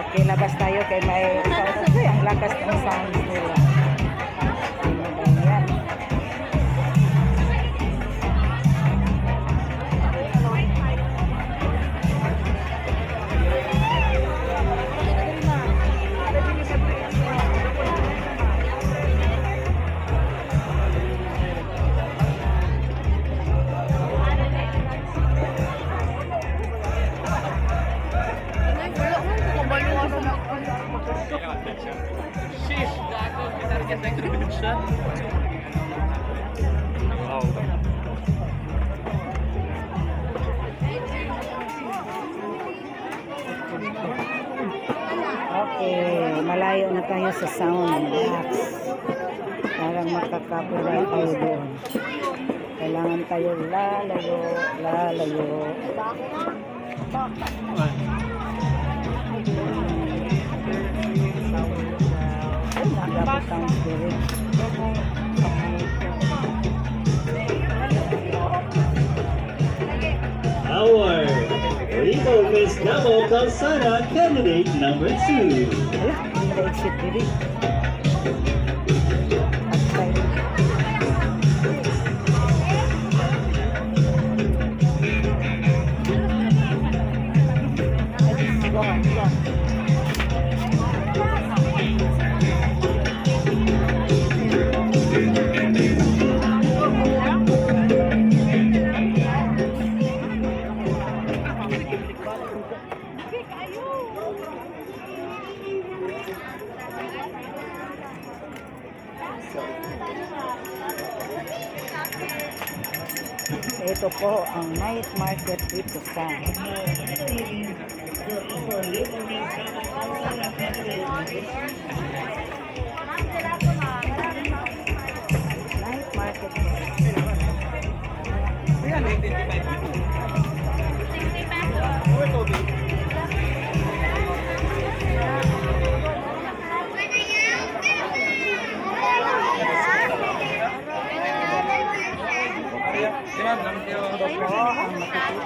Okay, labas tayo kay may ay, ang lakas ng sounds nila. Ano ba yan? Sheesh, gago. Target na yung siya. Okay, malayo na tayo sa sound box. Parang makaka-copyright tayo doon. Kailangan tayo lalayo, lalayo. Ay, nagabot ang spirit. Our Little Miss Davao Calzada candidate number 2. Ala, hindi na exit diri. Patay. Go on, go on. Ito po ang night market dito sa night market. Ito po ang makikita.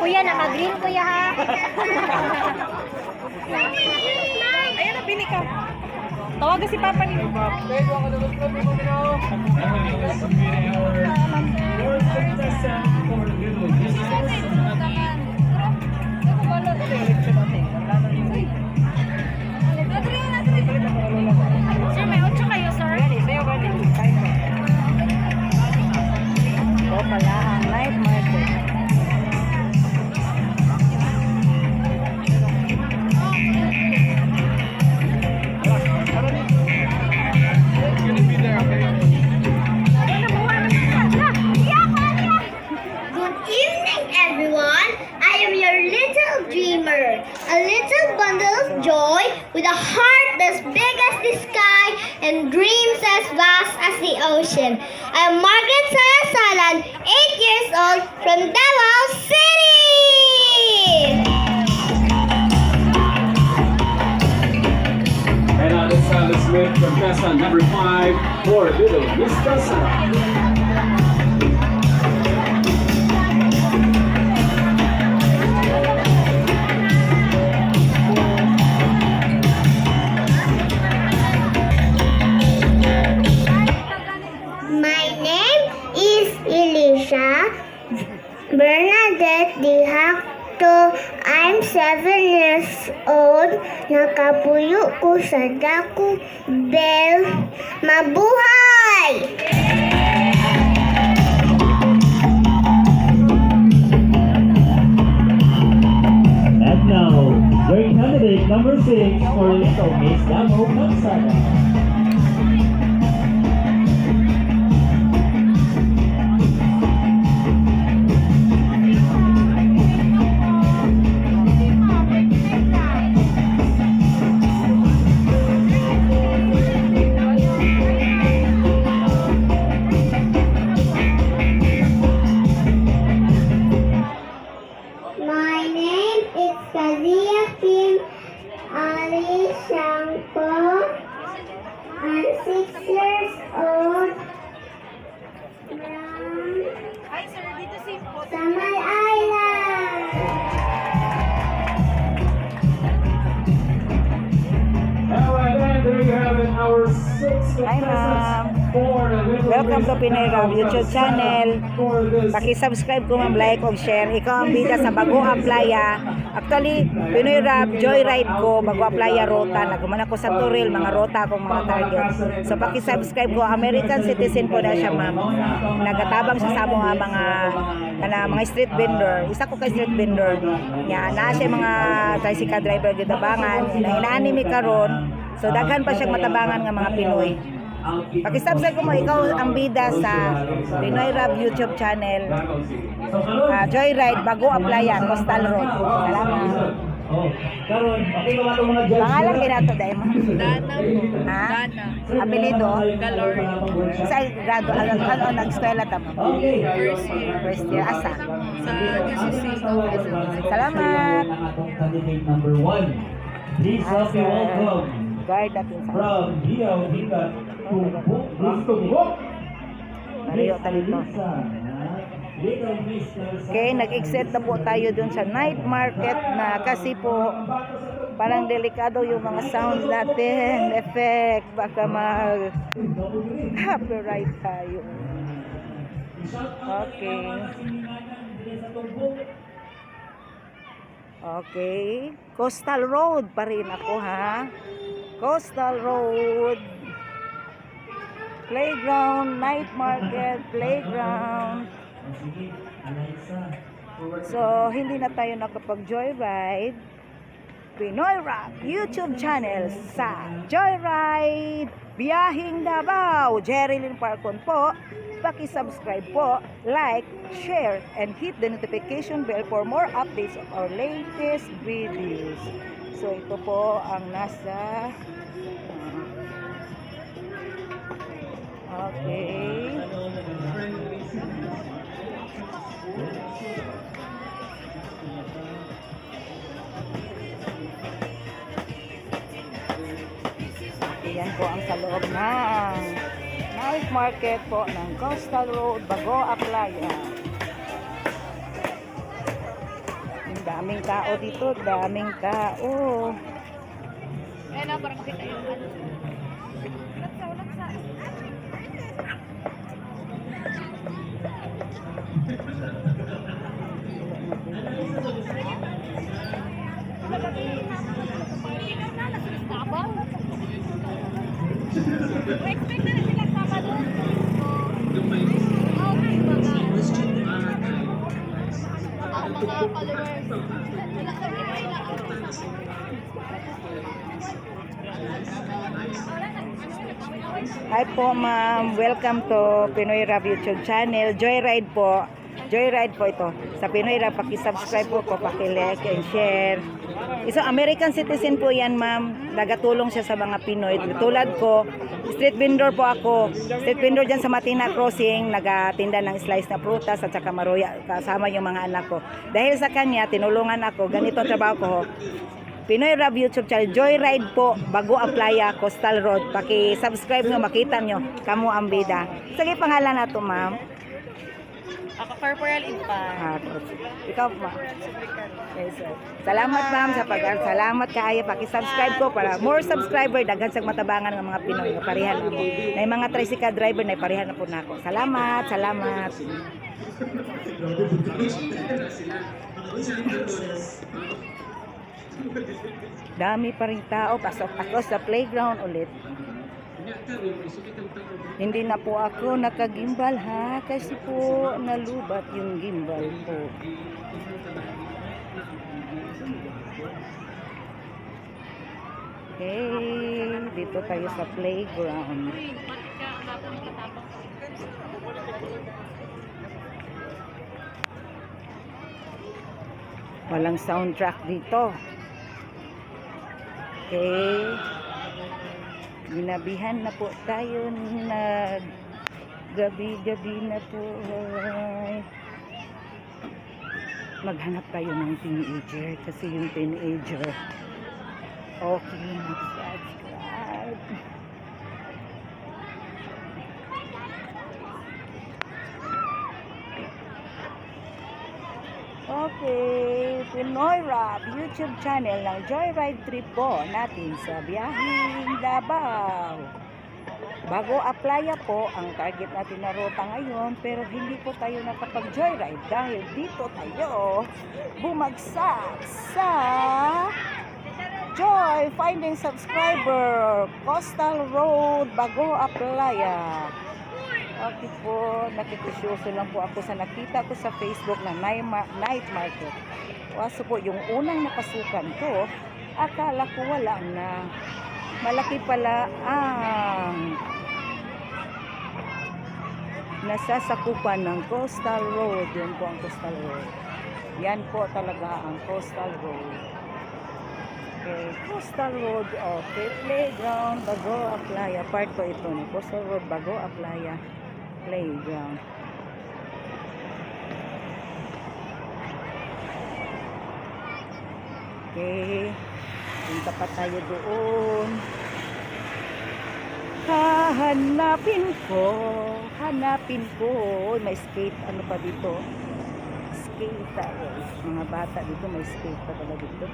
Kuya, naka-green kuya ha. Ayan na, pili ka. Tawagan si Papa niyo. Contestant for Little Miss Sir, may 8 kayo, sir. Ito pala ang night market. Good evening, everyone. I am your little dreamer, a little bundle of joy with a heart as big as the sky and dreams as vast as the ocean. I am Margaret Sarasalan, 8 years old, from Davao City. And Alex Smith from Contestant number 5 for Little Miss Calzada. My name is Elisha Bernadette Dihakto. I'm 7 years old. Nakapuyo ko sa Daku Bell. Mabuhay! And now, your candidate number 6 for Little Miss Davao Calzada. My name is Kazia Kim Ali Shanko. I'm 6 years old from Hi sir, dito si Samal Island. Alright, and there you have it, our six Hi, ma'am. contestants for Little Welcome Miss to Pinoy Rob Davao YouTube Calzada channel. for this Paki-subscribe ko, ma'am, like og share. Ikaw ang bida sa Bago Aplaya. Actually, Pinoy Rap, Joyride ko, Bago Aplaya Rota. Naguman ako sa Toril, mga rota akong mga target. So paki-subscribe ko, American citizen po na siya, ma'am. Nagatabang siya sa mga kana mga street vendor. Isa ko kay street vendor. Nya naa siya mga tricycle driver gitabangan. Na inaani mi karon. So daghan pa siyang matabangan nga mga Pinoy. Paki-subscribe ko mo, ikaw ang bida sa Pinoy Rap YouTube channel. Ah, Joyride, Bago Aplaya, Coastal Road. Salamat. Oh, karon, okay ba itong mga judge? Pangalan kinato dahil mo. Dana po. Ha? Dana. Apelido? Galorio. Sa grado, ano, nag-eskwela ta mo? Okay. First year. First year, asa? Sa DCC. Salamat. Ang atong candidate number 1. Please help me welcome Guard natin sa from Rio Viva Tumbok District. Mario Talito. Little Miss Calzada. Okay, nag-exit na po tayo dun sa night market na kasi po parang delikado yung mga sounds natin, effect, baka mag copyright tayo. Okay. Okay. Coastal Road pa rin ako, ha. Coastal Road. Playground, night market, playground. Sige, Alaysa. So, hindi na tayo nakapag-joyride. Pinoy Rock YouTube channel sa Joyride Biyahing Davao. Jerilyn Parcon po. Paki-subscribe po, like, share, and hit the notification bell for more updates of our latest videos. So, ito po ang nasa. Okay. Ayan po ang sa loob ng night market po ng Coastal Road, Bago, Aplaya. Ang daming tao dito, daming tao. Ayan na, para makita yung ano. Laksa, laksa. Expect na sila Sabado. Okay, mga followers. Wala kami Hi po, ma'am, welcome to Pinoy Rap YouTube channel. Joyride po. Joyride po ito. Sa Pinoy Rap, paki-subscribe po po, paki-like and share. Isang American citizen po yan, ma'am. Nagatulong siya sa mga Pinoy. Tulad ko, street vendor po ako. Street vendor dyan sa Matina Crossing, nagatinda ng slice na prutas at saka maruya kasama yung mga anak ko. Dahil sa kanya, tinulungan ako. Ganito ang trabaho ko. Pinoy Rab YouTube channel, Joyride po, Bago Aplaya, Coastal Road. Paki-subscribe nyo, makita nyo, kamo ang bida. Sige, pangalan nato, ma'am. Ako, Corporal Infant. Ah, ikaw, ma'am. Yes, sir. Salamat, ma'am, sa pag salamat kaayo paki-subscribe ko para more subscriber daghan sa matabangan ng mga Pinoy nga parehan na mo. Na mga tricycle driver na parehan na po nako. Salamat, salamat. Dami pa rin tao. Pasok ako sa playground ulit. Hindi na po ako nakagimbal ha kasi po nalubat yung gimbal ko. Okay, dito tayo sa playground. Walang soundtrack dito. Okay. Ginabihan na po tayo, nag gabi-gabi na po. Ay. Maghanap tayo ng teenager kasi yung teenager okay mag-subscribe. Okay, Pinoy Rob YouTube channel ng Joyride Trip po natin sa biyaheng Davao. Bago Aplaya po ang target natin na ruta ngayon, pero hindi po tayo nakapag-joyride dahil dito tayo bumagsak sa Joy Finding Subscriber Coastal Road, Bago Aplaya. Okay po, nakikusyoso lang po ako sa nakita ko sa Facebook na night market. Kaso po, yung unang napasukan ko, akala ko wala na. Malaki pala ang nasasakupan ng Coastal Road. Yan po ang Coastal Road. Yan po talaga ang Coastal Road. Okay, Coastal Road, okay, playground, Bago Aplaya. Part po ito ng Coastal Road, Bago Aplaya Playground. Okay, punta pa tayo doon. Hahanapin ko, hanapin ko. Uy, may skate, ano pa dito? Skate, ah, mga bata dito, may skate pa pala dito.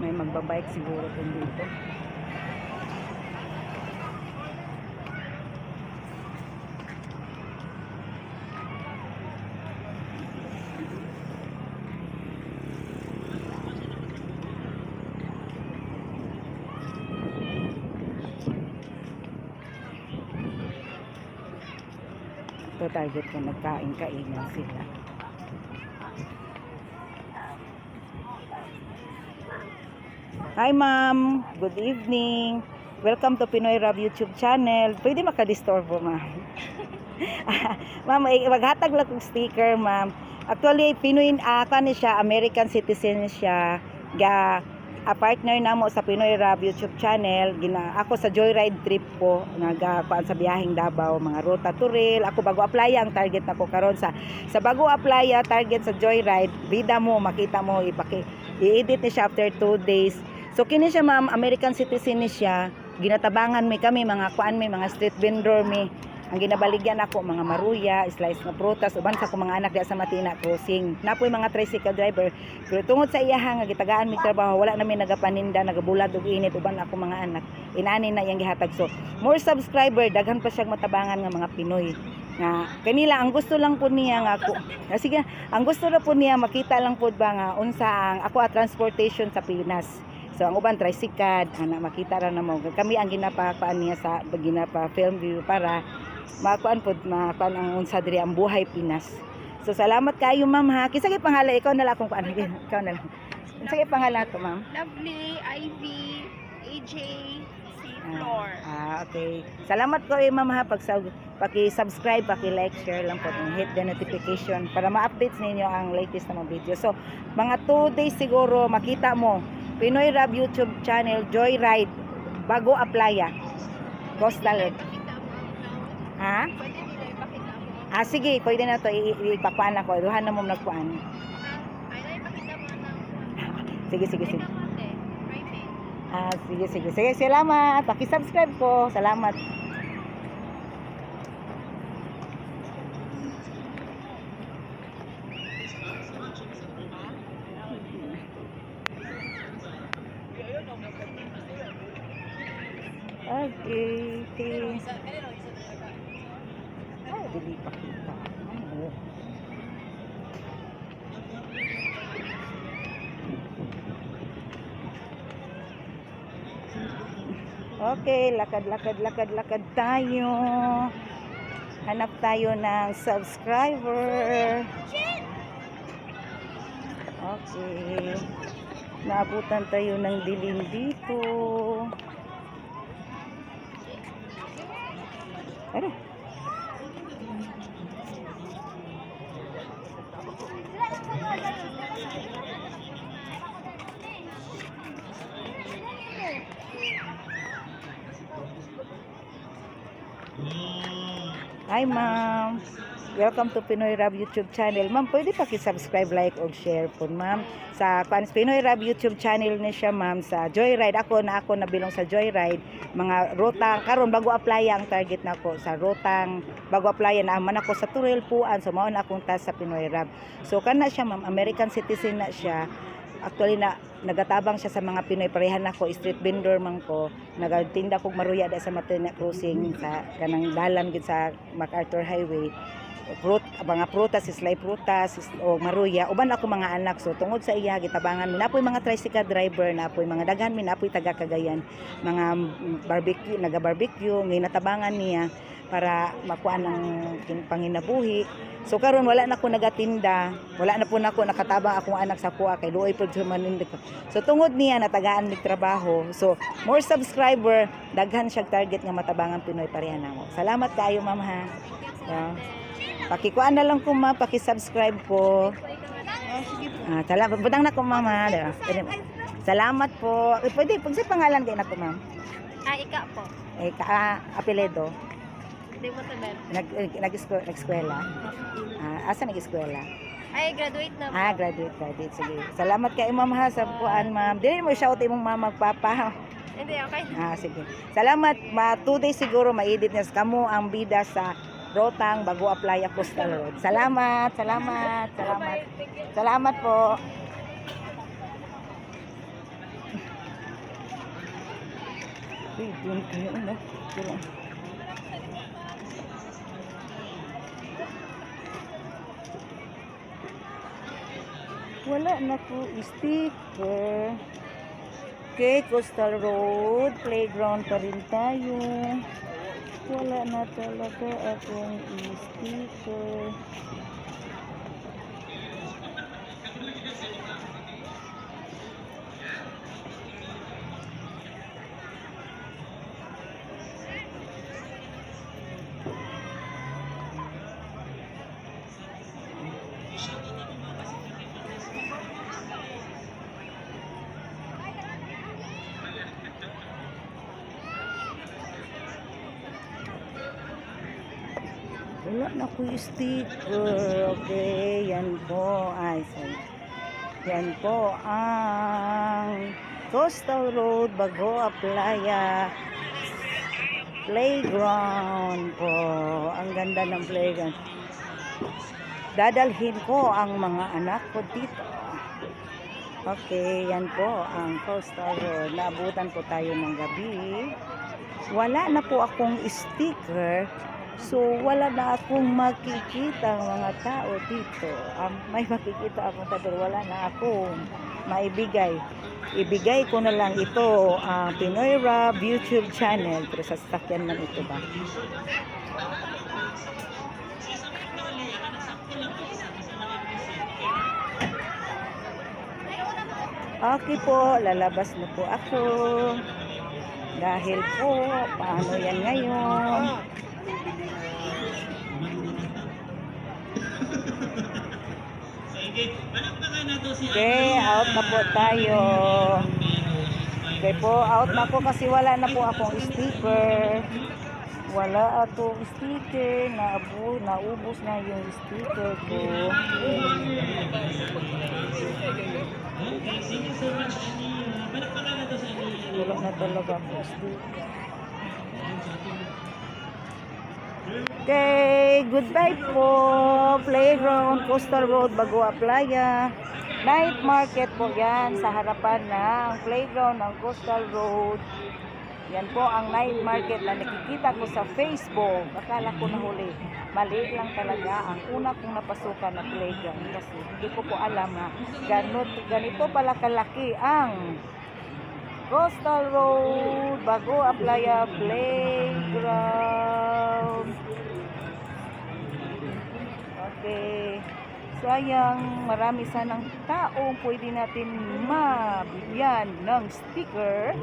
May magbabike siguro kung dito. Ito target ko, nagkain-kainan sila. Hi ma'am, good evening. Welcome to Pinoy Rab YouTube channel. Pwede makadisturbo ma'am. Ma'am, eh, maghatag lang kong sticker ma'am. Actually, Pinoy ni siya, American citizen siya. Ga a partner namo sa Pinoy Rab YouTube channel. Gina ako sa Joyride trip ko nagakuan sa biyaheng Davao, mga ruta Turil. Ako Bago Aplaya ang target nako karon sa Bago Aplaya target sa Joyride. Bida mo makita mo ipaki i-edit ni siya after 2 days. So kini siya ma'am, American citizen ni siya. Ginatabangan mi kami mga kuan mi mga street vendor mi. Ang ginabaligyan ako mga maruya, slice nga prutas, uban sa akong mga anak diya sa Matina Crossing. Napoy mga tricycle driver. Pero tungod sa iyaha nga gitagaan mig trabaho, wala nami nagapaninda, nagabulad og init uban ako mga anak. Inani na iyang gihatag. So more subscriber, daghan pa siyang matabangan nga mga Pinoy. Nga kanila ang gusto lang po niya nga ako. Ah, sige, ang gusto na po niya makita lang po ba nga unsa ang ako a transportation sa Pinas. So ang uban tricycle, ana makita ra namo. Kami ang ginapakuan niya sa ginapa film view para makuan pod makuan ang unsa diri ang buhay Pinas. So salamat kayo ma'am ha. Kinsa kay pangalan, ikaw na lang akong kuan. Ikaw na lang. Unsa kay pangalan to ma'am? Lovely, Ivy, AJ, si Flor. Ah, okay. Salamat ko eh, ma'am ha pag paki-subscribe, paki-like, share lang po and hit the notification para ma-updates ninyo ang latest na mga video. So, mga 2 days siguro makita mo Pinoy Rab YouTube channel Joyride Bago Aplaya Coastal Road. Ipakita mo ang now. Ha? Pwede nila ipakita mo. Ah, sige, pwede na to ipakuan ako. Duhan na mo nagkuan. Ay, na ipakita mo ang now. Sige, sige, sige. Ikaw, ate. Ah, sige, sige. Sige, salamat. Paki-subscribe ko. Salamat. Okay. Ay, dili pa kita. Ano? Okay, lakad, lakad, lakad, lakad tayo. Hanap tayo ng subscriber. Okay. Naabutan tayo ng dilim dito. Ano? Hi, ma'am. Welcome to Pinoy Rab YouTube channel. Ma'am, pwede paki-subscribe, like, o share po, ma'am. Sa Pinoy Rab YouTube channel ni siya, ma'am, sa Joyride. Ako nabilong sa Joyride. Mga rotang, karon bago apply ang target nako sa rotang, bago apply na man ako sa Turel Puan. So, mao na akong task sa Pinoy Rab. So, kana siya, ma'am, American citizen na siya. Actually na nagatabang siya sa mga Pinoy, parehan nako, street vendor man ko, nagatinda kog maruya da sa Matina Crossing sa kanang dalan gid sa MacArthur Highway, fruit, mga prutas, islay prutas o maruya. Uban ako mga anak, so tungod sa iya gitabangan mi, napoy mga tricycle driver, napoy mga daghan mi, napoy taga Cagayan, mga barbecue, naga barbecue, ngay natabangan niya para makuha ng panginabuhi. So karon wala na ko nagatinda, wala na po nako nakatabang akong anak sa kuha kay luoy pud maninda ko. So tungod niya natagaan mig trabaho. So more subscriber, daghan siya target nga matabangan Pinoy pareha namo. Salamat kaayo, ma'am, ha. Yeah. Pakikuan na lang ko, ma'am, paki-subscribe ko. Ah, salamat. Butang na ko, ma'am, ha. Diba? Salamat po. Eh, pwede pag sa pangalan kay nako, ma'am. Ah, ika po. Eh ka ah, apelyido. Hindi mo sabihin. Nag nag nag-eskwela. Ah, asa nag-eskwela? Ay, graduate na po. Ah, graduate, graduate. Sige. Salamat kay ma'am ha sa kuan, ma'am. Dili mo shout imong mama magpapa. Hindi, okay. Ah, sige. Salamat. Ma 2 days siguro ma-edit niya kamo ang bida sa Rotang bago apply ako sa Road. Salamat, salamat, salamat. Salamat po. Uy, dun kayo, ano? Wala na po sticker. Okay, Coastal Road, playground pa rin tayo. Wala na talaga akong sticker. Wala na ko sticker. Okay, yan po. Ay, sorry. Yan po ang Coastal Road, Bagoa Playa playground po. Ang ganda ng playground. Dadalhin ko ang mga anak ko dito. Okay, yan po ang Coastal Road. Naabutan po tayo ng gabi. Wala na po akong sticker. So, wala na akong makikita mga tao dito. May makikita akong tao, pero wala na akong maibigay. Ibigay ko na lang ito ang Pinoy Rab YouTube channel. Pero sa sasakyan man ito ba? Okay po, lalabas na po ako. Dahil po, paano yan ngayon? Okay, out na po tayo. Okay po, out na po kasi wala na po akong sticker. Wala akong sticker. Naubos na yung sticker ko. Okay, thank you so much, Ania. Palakpakan na to sa Ania. Wala na talaga ako sticker. Okay, goodbye po. Playground, Coastal Road, Bagoa Playa. Night market po yan sa harapan ng playground ng Coastal Road. Yan po ang night market na nakikita ko sa Facebook. Akala ko nahuli. Maliit lang talaga ang una kong napasukan na playground kasi hindi ko po alam na ganito pala kalaki ang Coastal Road, Bagoa Playa Playground. Okay. Sayang, marami sanang taong pwede natin mabigyan ng sticker.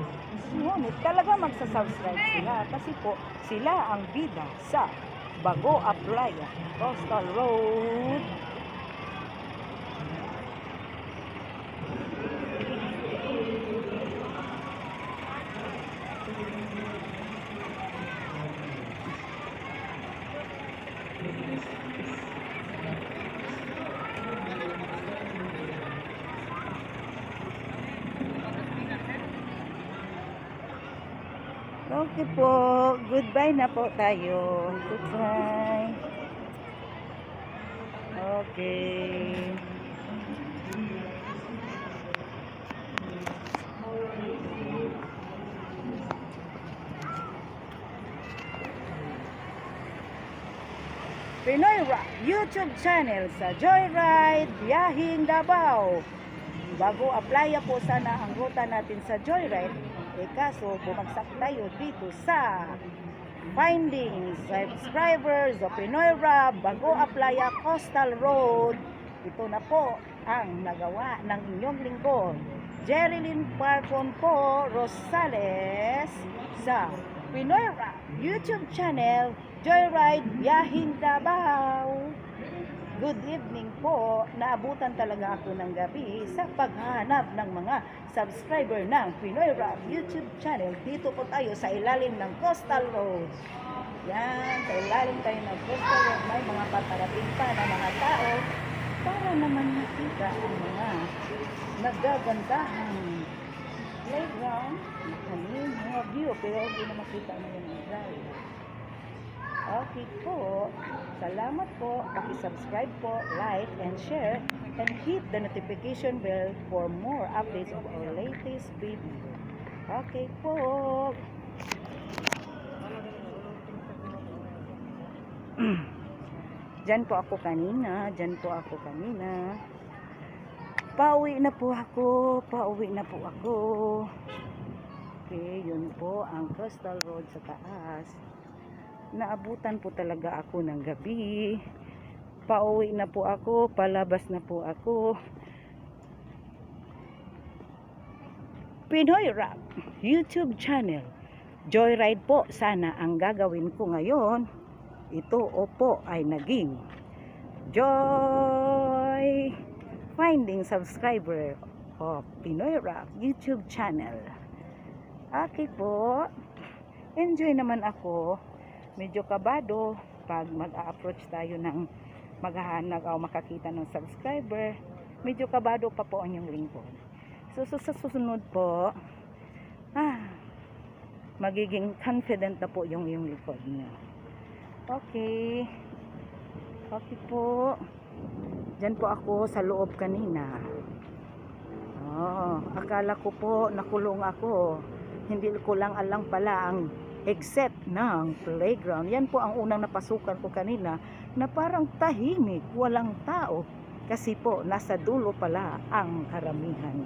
Ngunit talaga magsasubscribe sila kasi po sila ang bida sa Bagoa Playa Coastal Road. Okay po. Goodbye na po tayo. Goodbye. Okay. Pinoy Rock YouTube channel sa Joyride Biyahing Davao. Bago aplaya po sana ang ruta natin sa Joyride, eh kaso bumagsak tayo dito sa finding subscribers of Pinoy Rap, Bago Aplaya Coastal Road. Ito na po ang nagawa ng inyong lingkod. Jerilyn Parcon po Rosales sa Pinoy Rap YouTube channel, Joyride Biyahing Davao. Good evening po. Naabutan talaga ako ng gabi sa paghahanap ng mga subscriber ng Pinoy Rap YouTube channel. Dito po tayo sa ilalim ng Coastal Road. Yan, sa ilalim tayo ng Coastal Road. May mga paparating pa na mga tao para naman makita ang mga nagagandahang playground na kanin, mga view. Pero hindi na makita ngayon ang drive. Okay po. Salamat po. Paki-subscribe po, like, and share, and hit the notification bell for more updates of our latest video. Okay po. Diyan po ako kanina. Diyan po ako kanina. Pauwi na po ako. Pauwi na po ako. Okay, yun po ang Coastal Road sa taas. Naabutan po talaga ako ng gabi. Pauwi na po ako, palabas na po ako. Pinoy Rap YouTube channel. Joyride po sana ang gagawin ko ngayon. Ito opo ay naging Joy Finding Subscriber of Pinoy Rap YouTube channel. Okay po. Enjoy naman ako. Medyo kabado pag mag-a-approach tayo ng maghahanap o makakita ng subscriber. Medyo kabado pa po ang inyong lingkod. So sa susunod po, magiging confident na po yung iyong likod niyo. Okay. Okay po. Diyan po ako sa loob kanina. Oh, akala ko po nakulong ako. Hindi ko lang alam pala ang exit ng playground. Yan po ang unang napasukan ko kanina na parang tahimik, walang tao. Kasi po, nasa dulo pala ang karamihan.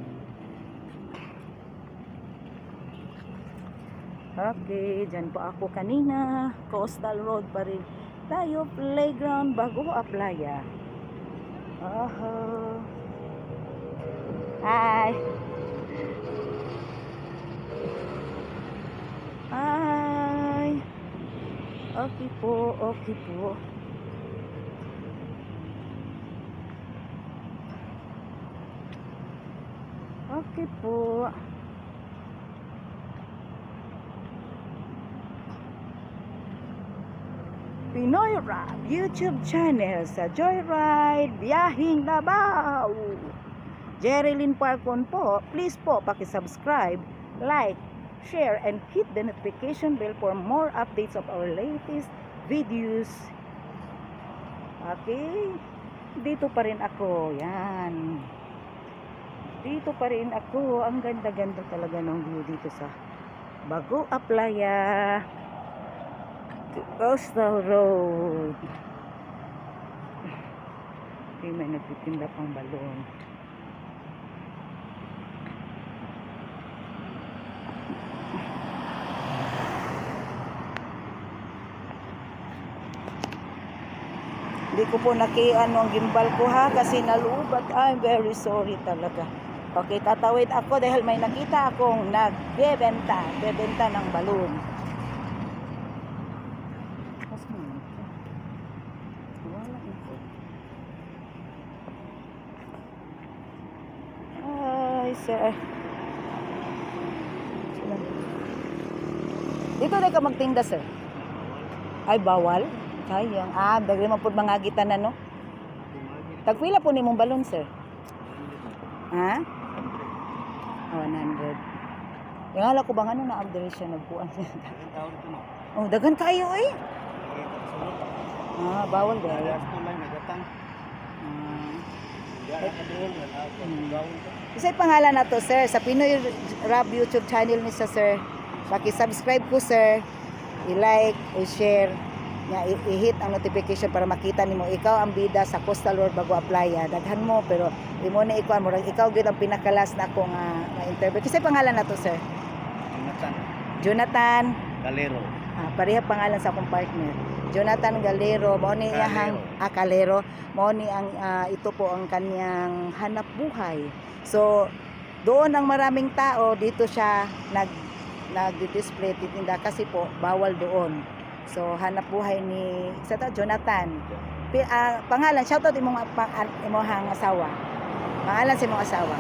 Okay, dyan po ako kanina. Coastal Road pa rin tayo. Playground, bago Aplaya. Oh. Hi. Hi. Okay po, okay po. Okay po. Pinoy Rap YouTube channel sa Joyride Biyahing Davao. Jerilyn Parcon po, please po paki-subscribe, like, share, and hit the notification bell for more updates of our latest videos. Okay, dito pa rin ako. Yan. Dito pa rin ako. Ang ganda-ganda talaga ng view dito sa Bago Playa, Coastal Road. Okay, may nagtitinda pang balon. Hindi ko po nakiano ang gimbal ko ha kasi nalubat. I'm very sorry talaga. Okay, tatawid ako dahil may nakita akong nagbebenta. Bebenta ng balon. Mas mo ito. Wala ito. Ay, sir. Sila. Dito na ka magtinda, sir. Ay, bawal. Sayang. Ah, dagli man pud mga gitan na, no? Tagpila po nimong balon, sir? Ha? 100. Yung ala ko bang ano na abdel siya nagkuan siya. Oh, daghan kayo eh. Ah, bawal ba? Ah. Isa'y pangalan na to, sir. Sa Pinoy Rap YouTube channel ni sa sir. Paki-subscribe ko, sir. I-like, i-share, nga i-hit ang notification para makita nimo ikaw ang bida sa Coastal Road Bago Playa. Daghan mo pero imo na ikuan mo ikaw gyud ang pinakalas na ako nga ma-interview. Kisa'y pangalan na to, sir? Jonathan. Jonathan. Calero. Ah, pareha pangalan sa akong partner. Jonathan Galero, mao ni iyahang ah, Calero, mao ni ang ito po ang kanyang hanap buhay. So doon ang maraming tao, dito siya nagdi-display titinda kasi po bawal doon. So hanap buhay ni sa to Jonathan. Pangalan, shoutout imong imong asawa. Pangalan sa imong asawa.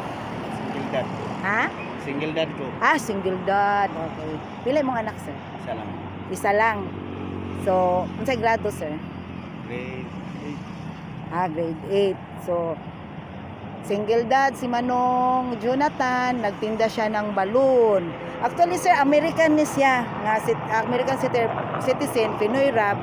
Single dad. Ha? Single dad ko. Ah, single dad. Okay. Pila imong anak, sir? Isa lang. Isa lang. So, unsay grado, sir? Grade 8. Ah, grade 8. So, single dad si Manong Jonathan, nagtinda siya ng balon. Actually, sir, American ni siya. Nga, American citizen, Pinoy rap.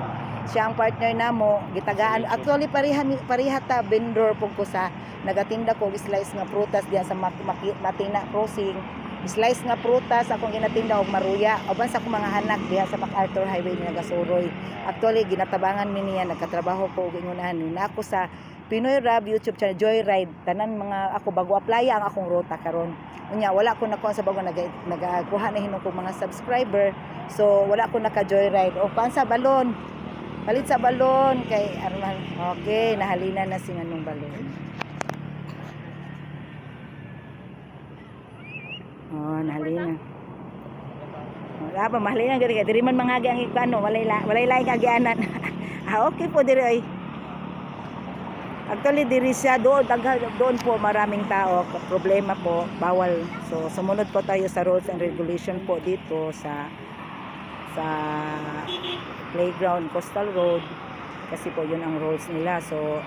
Siya ang partner namo, gitagaan. Actually, pareha, pareha ta vendor po ko sa nagatinda ko og slice nga prutas diya sa Matina Crossing. Slice nga prutas akong ginatinda og maruya. Uban sa akong mga anak diha sa MacArthur Highway nga nagasuroy. Actually, ginatabangan mi niya, nagkatrabaho ko og ingunahan ni ako sa Pinoy Rap YouTube channel Joyride. Tanan mga ako bago applya ang akong ruta karon. Unya wala ko nakuha sa bago nagakuha na hinon kong mga subscriber. So wala ko naka Joyride. O kuan sa balon. Palit sa balon kay Arman. Okay, nahalina na si Manong balon. Oh, nahalina. Wala pa mahalina gari kay diri man mga ang ano, walay laing agianan. Ah, okay po diri oy. Actually diri siya doon doon po maraming tao. Problema po, bawal. So sumunod po tayo sa rules and regulation po dito sa sa playground Coastal Road kasi po yun ang rules nila. So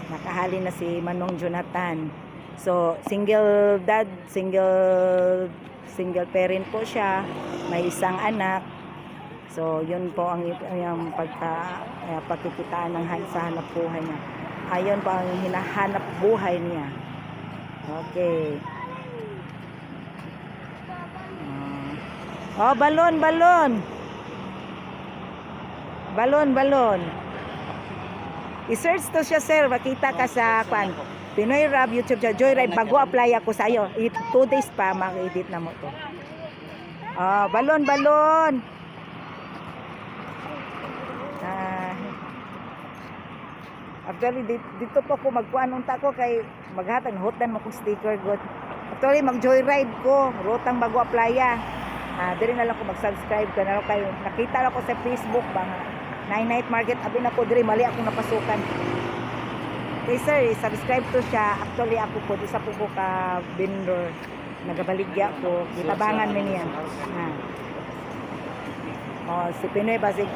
nakahali na si Manong Jonathan. So single dad, single single parent po siya, may isang anak. So yun po ang yung pagka pagkikitaan ng sa hanap buhay niya. Ayon po ang hinahanap buhay niya. Okay. Ah. Oh, balon, balon. Balon, balon. I-search to siya, sir. Makita ka sa kwan. Pinoy Rap YouTube channel. Joyride. Bago apply ako sa iyo. 2 days pa, maka-edit na mo to. Ah, balon, balon. Ah. Actually, dito po ako magkuan unta ko kay maghatag hotdan mo kong sticker good. Actually, mag-joyride ko, rotang bago playa. Ah, diri na lang ko mag-subscribe ka na lang kayo. Nakita lang ko sa Facebook ba nga Nine Night Market abi na ko diri mali akong napasukan. Okay sir, subscribe to siya. Actually ako po isa po ko ka vendor. Nagabaligya ko, gitabangan mi niya. Ah. Oh, si Pinoy basig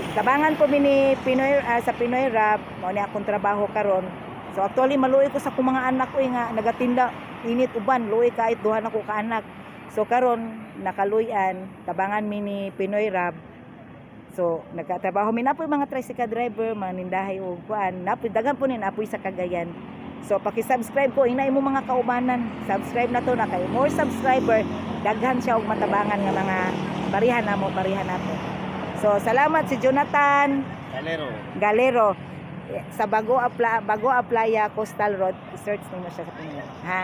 tabangan po mi ni Pinoy sa Pinoy Rap, mao ni akong trabaho karon. So actually maluoy ko sa akong mga anak ko eh, nga nagatinda init uban, luoy kahit duha na ko ka anak. So karon nakaluyan, tabangan mi ni Pinoy Rab. So nagkatrabaho mi, napoy mga tricycle driver, manindahay og kuan, napoy daghan po ni, napoy sa Cagayan. So paki-subscribe ko inay mo mga kaubanan. Subscribe na to na kay more subscriber, daghan siya og matabangan nga mga parihan namo, parihan nato. So salamat si Jonathan Galero. Galero sa Bago Aplaya Coastal Road. Search nimo siya sa Pinoy. Ha?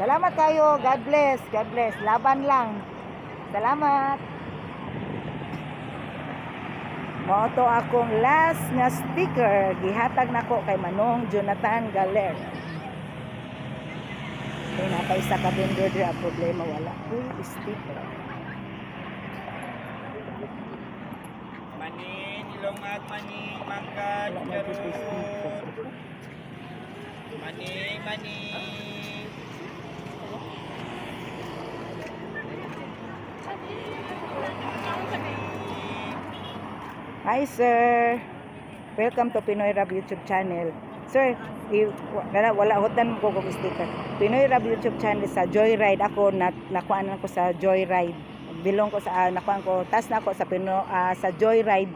Salamat kayo. God bless. God bless. Laban lang. Salamat. Mao to akong last nga sticker, gihatag nako kay Manong Jonathan Galer. Kay napay isa ka vendor dira, ang problema wala ko'y sticker. Mani, ilongag, mani, mangga, Wala man ko'y sticker. Mani, mani. Hi sir. Welcome to Pinoy Rab YouTube channel. Sir, wala wala hutan ko kog sticker. Pinoy Rab YouTube channel sa Joyride ako na nakuan ko sa Joyride. Bilong ko sa nakuan ko tas na ako sa Pino sa Joyride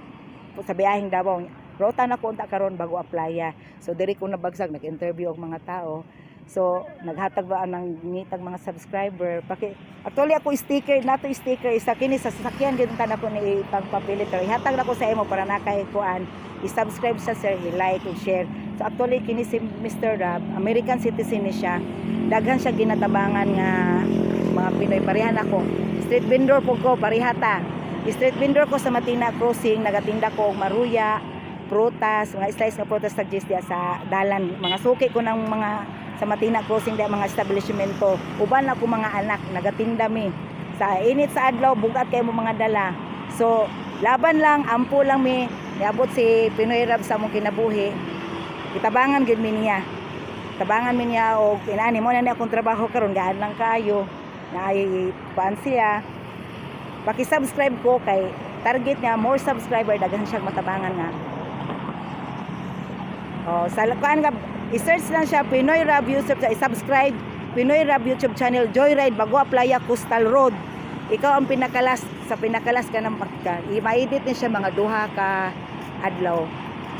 po sa biyaheng Davao. Rota na ko unta karon bago aplaya. So diri ko nabagsak, nag-interview og mga tao. So naghatag ba ang ngitag mga subscriber. Paki actually ako sticker nato, sticker isa kini sa sasakyan gid ta nako ni ipagpapili, pero ihatag nako sa imo para nakay kuan, i-subscribe sa sir, i-like ug share. So actually kini si Mr. Rab, American citizen ni siya. Daghan siya ginatabangan nga mga Pinoy, parehan ako. Street vendor po ko, parehata. Street vendor ko sa Matina Crossing, nagatinda ko og maruya, prutas, mga slice nga prutas sa diya sa dalan. Mga suki ko ng mga sa Matina Crossing diya mga establishmento. Uban ako mga anak, nagatinda mi. Sa init sa adlaw, bugat kayo mo mga dala. So, laban lang, ampo lang mi. Niabot si Pinoy Rab sa among kinabuhi. Itabangan gid mi niya. Tabangan mi niya og inani mo na ni akong trabaho karon, gaan lang kayo. Naay kuan siya. Paki-subscribe ko kay target niya more subscriber, daghan siyang matabangan nga. Oh, sa kuan ka, i-search lang siya Pinoy Rab YouTube, i-subscribe Pinoy Rab YouTube channel, Joyride Bago Playa Coastal Road. Ikaw ang pinakalas sa pinakalas ka ng pagka. I-edit ni siya mga duha ka adlaw.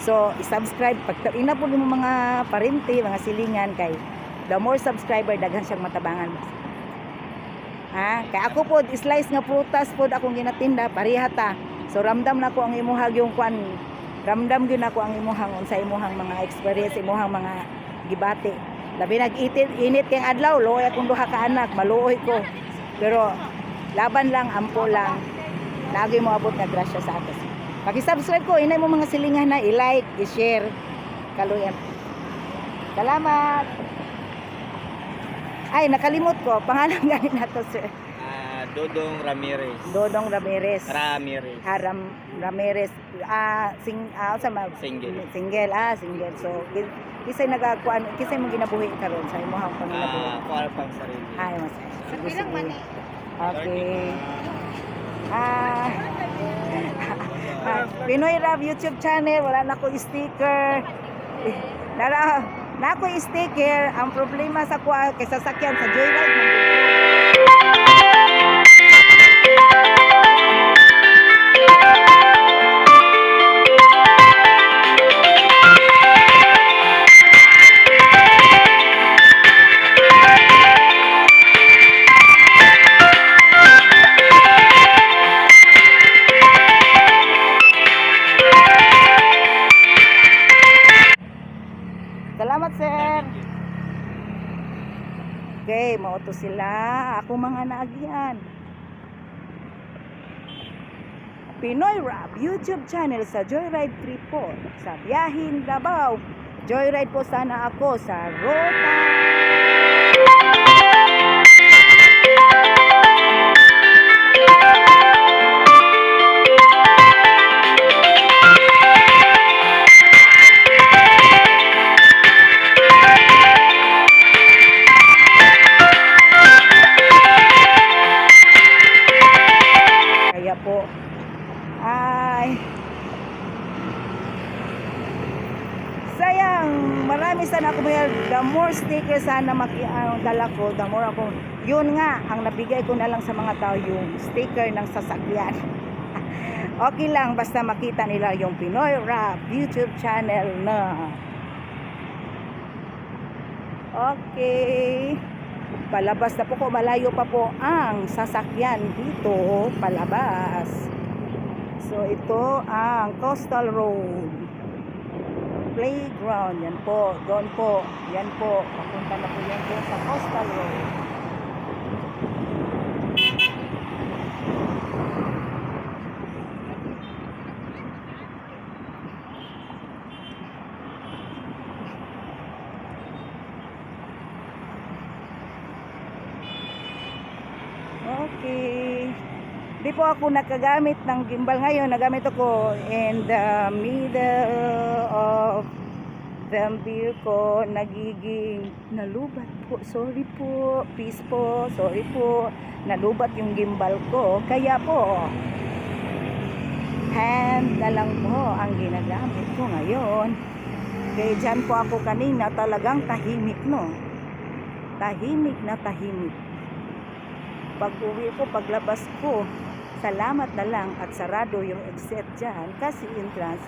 So, i-subscribe pag ina po mo mga parente, mga silingan kay the more subscriber, daghan siyang matabangan. Ha? Kay ako pod slice nga prutas pod akong ginatinda, pareha ta. So ramdam na ko ang imuhag yung kwan. Ramdam gyud nako ang imuhang unsa imuhang mga experience, imuhang mga gibati. Labi nag init kay adlaw, luoy akong duha ka anak, maluoy ko. Pero laban lang, ampo lang. Lagi mo abot nga grasya sa atos. Paki-subscribe ko, inay mo mga silingan na i-like, i-share. Kaluyan. Salamat. Ay, nakalimot ko. Pangalan gani nato, sir. Ah, Dodong Ramirez. Dodong Ramirez. Ramirez. Ah, Ramirez. Ah, sing ah, sa Single. Single, ah, single. So, kisay nagakuan, kisay mo ginabuhi karon sa imong panginabuhi. Ah, kuha pang sarili. Ay, mas. Sige, Ilang sige. mani? Okay. Ah, Pinoy Rap YouTube channel, wala na ko sticker. Nara, na ko sticker. Ang problema sa kuha kay sasakyan sa Joyride. Salamat, sir. Okay, mao to sila. Ako mga naagyan. Pinoy Rap YouTube channel sa Joyride 34 sa Biyahin Davao. Joyride po sana ako sa Rota. Kaya po, ay, sayang, marami. Marami sana ako may, the more sticker sana maki ang dala ko, the more ako. Yun nga, ang nabigay ko na lang sa mga tao yung sticker ng sasakyan. Okay lang, basta makita nila yung Pinoy Rap YouTube channel na. Okay. Palabas na po ko. Malayo pa po ang sasakyan dito. Palabas. So, ito ang Coastal Road. Playground. Yan po. Doon po. Yan po. Papunta na po yan doon sa Coastal Road. Okay. Di po ako nakagamit ng gimbal ngayon. Nagamit ako in the middle of the ko, nagiging nalubat po. Sorry po. Peace po. Sorry po. Nalubat yung gimbal ko. Kaya po, hand na lang po ang ginagamit ko ngayon. Kaya dyan po ako kanina, talagang tahimik, no? Tahimik na tahimik. Pag uwi ko, paglabas ko, salamat na lang at sarado yung exit dyan kasi entrance.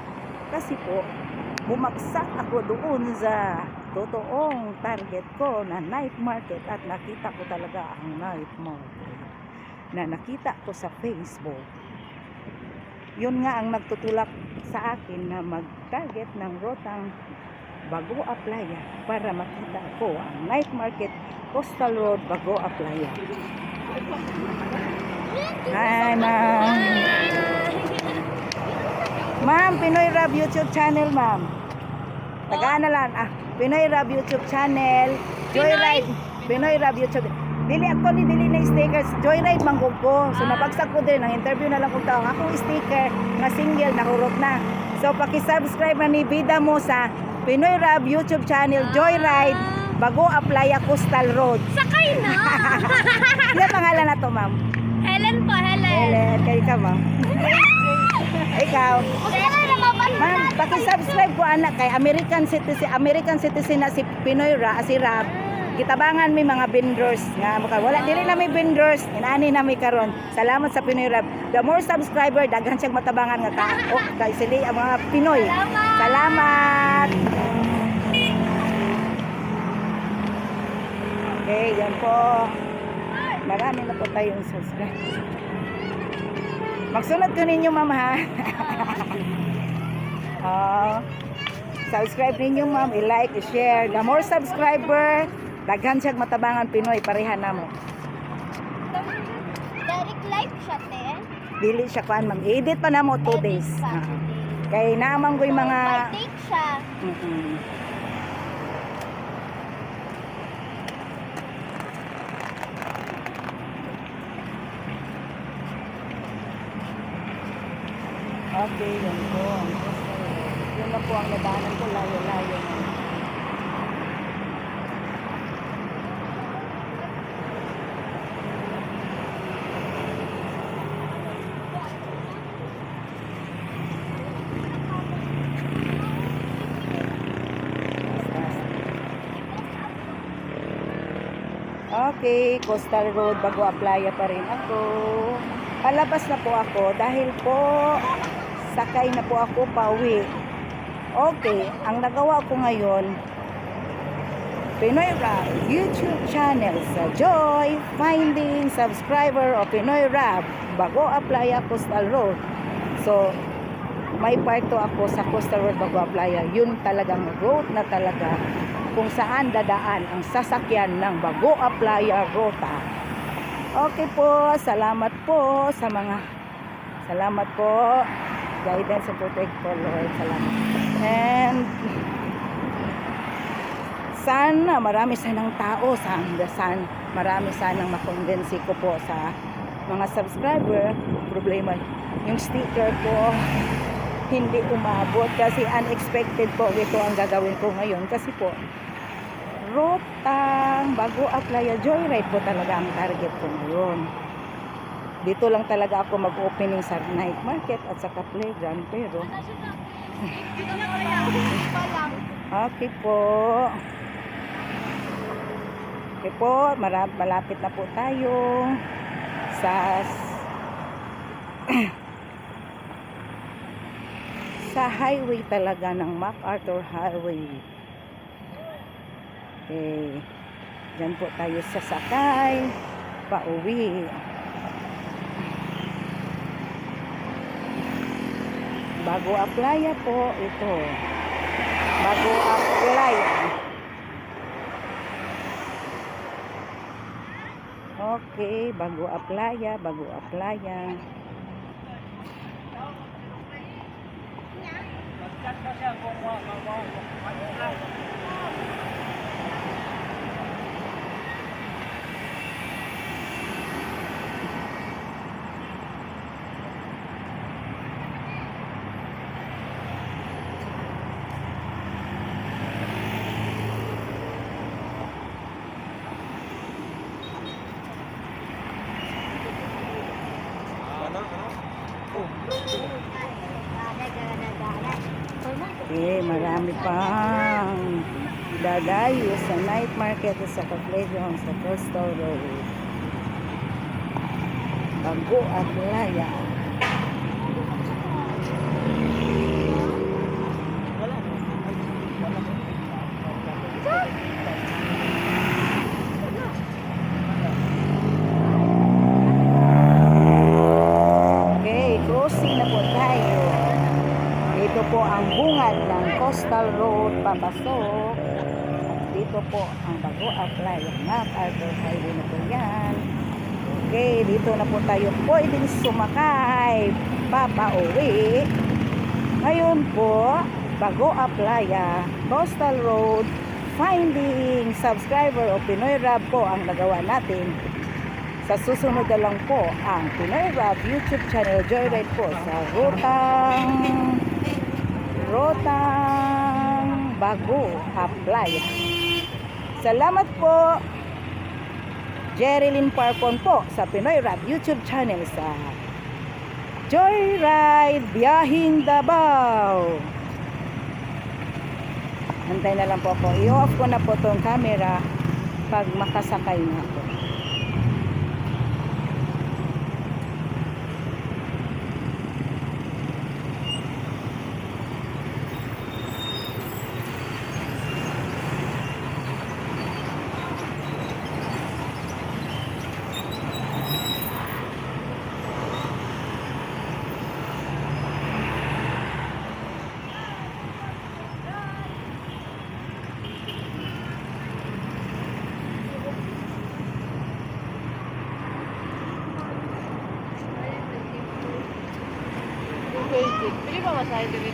Kasi po, bumagsak ako doon sa totoong target ko na night market at nakita ko talaga ang night market na nakita ko sa Facebook. Yun nga ang nagtutulak sa akin na mag-target ng rotang Bago Aplaya para makita ko ang night market, Coastal Road, Bago Aplaya. Hi, ma'am. Ma'am, Pinoy Rap YouTube channel, ma'am. Tagaan na lang. Ah, Pinoy Rap YouTube channel. Joyride. Pinoy Rap YouTube. Dili actually dili na stickers. Joyride man gud ko. So nabagsak ko din ang interview na lang kog tao. Ang akong sticker nga single nahurot na. So paki-subscribe na ni bida mo sa Pinoy Rap YouTube channel, Joyride, Bago Aplaya Coastal Road. Sakay na! Ano pangalan na to, ma'am? Helen po, Helen. Helen, kayo ka, ma'am. Ikaw. Helen, Ma'am, paki-subscribe ko anak kay American citizen, American citizen na si Pinoy Ra, si Rap. Gitabangan mi mga vendors nga maka wala dili na may vendors, inani na mi karon. Salamat sa Pinoy Rap. The more subscriber daghan siyang matabangan nga ka. Oh, kay sili ang mga Pinoy. Salamat. Salamat. Okay, yan po. Marami na po tayong subscribe. Magsunod ko ninyo, ma'am, ha? Ah, subscribe ninyo, ma'am. I-like, i-share. The more subscriber, daghan siyang matabangan Pinoy. Pareha na mo. Direct live siya, te. Dili siya kuan, ma'am. I-edit pa na mo 2 days. Pa, Ah. 2 days. Kay naman ko yung mga. By date siya. Okay, yun po. Yun na po ang nadaanan ko, layo-layo na. Okay, Coastal Road, Bago Aplaya pa rin ako. Palabas na po ako dahil po sakay na po ako pauwi. Okay, ang nagawa ko ngayon, Pinoy Rap YouTube channel sa Joy Finding Subscriber o Pinoy Rap, Bago Aplaya Coastal Road. So, may parto ako sa Coastal Road, Bago Aplaya. Yun talagang road na talaga kung saan dadaan ang sasakyan ng Bago Aplaya Rota. Okay po, salamat po sa mga, salamat po. Guidance and protect po, Lord. Salamat. And sana marami sanang tao sa san marami sanang makondensi ko po sa mga subscriber. Problema, yung sticker ko hindi umabot kasi unexpected po ito ang gagawin ko ngayon kasi po rotang Bago Aplaya Joyride po talaga ang target ko ngayon. Dito lang talaga ako mag-opening sa night market at sa playground, pero Okay po. Okay po, malapit na po tayo sa highway talaga ng MacArthur Highway. Okay. Diyan po tayo sasakay pauwi. Bago Aplaya po ito. Bago Aplaya. Okay, Bago Aplaya, Bago Aplaya. Okay, marami pang dadayo sa night market at sa playground sa Coastal Road. Bago Aplaya. Okay, crossing na po tayo. Ito po ang bungad ng Coastal Road papasok. At dito po ang Bago Aplaya. MacArthur Highway na po yan. Okay, dito na po tayo pwedeng sumakay. Papauwi. Ngayon po, Bago Aplaya, Coastal Road, finding subscriber o Pinoy Rab po ang nagawa natin. Sa susunod na lang po ang Pinoy Rap YouTube channel Joyride po sa rutang Bago Aplaya. Salamat po, Jerilyn Parcon po sa Pinoy Rap YouTube channel sa Joyride Biyahing Davao. Antay na lang po ako. I-off ko na po tong camera pag makasakay na ako. Pili ba masahe diri?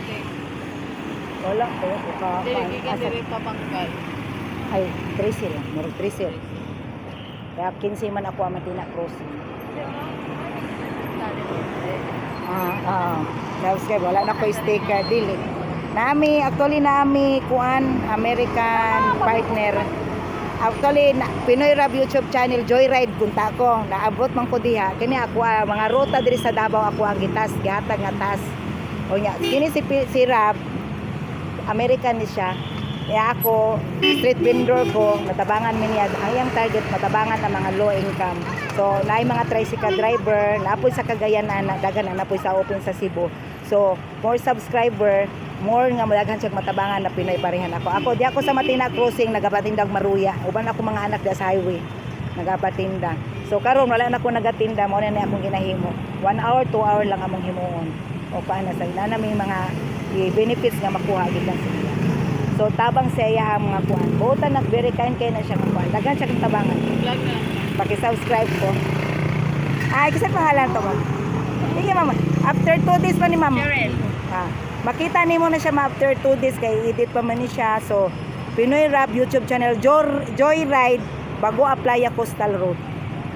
Wala ko. Diri gikan diri papangkal. Ay, 13 lang. Murag 13. Kaya 15 man ako ang Matina crossing. Ah, ah. Subscribe. Wala na ko sticker. Dili. Nami, actually nami, kuan, American partner. Actually, na, Pinoy Rap YouTube channel, Joyride, punta ko. Naabot man ko diha. Kini ako, mga ruta diri sa Davao, ako ang gitas, gihatag nga tas. O nya, kini si Rap, American ni siya. Kaya ako, street vendor ko, matabangan mi niya. Ang iyang target, matabangan ang mga low income. So, naay mga tricycle driver, naapoy sa Cagayan na, dagan na napoy sa open sa Cebu. So, more subscriber, more nga madaghan siya matabangan na Pinoy parehan ako. Ako, di ako sa Matina Crossing, nagapatinda og maruya. Uban ako mga anak da sa highway, nagapatinda. So, karon wala na ko nagatinda, mao na ni akong ginahimo. 1 hour, 2 hour lang among himuon. O paano sa ina may mga benefits nga makuha gid lang sa iya. So tabang sa iya ang mga kuan. Buotan nag very kind kay na siya mga kuan. Daghan siya kang tabangan. Vlog na. Paki-subscribe ko. Ay, kasi pangalan to, ma'am. Sige, ma'am. After 2 days pa ni ma'am. Cheryl. Ah, makita nimo na siya ma after 2 days kay edit pa man ni siya. So, Pinoy Rap YouTube channel Joyride Bago Aplaya Coastal Road.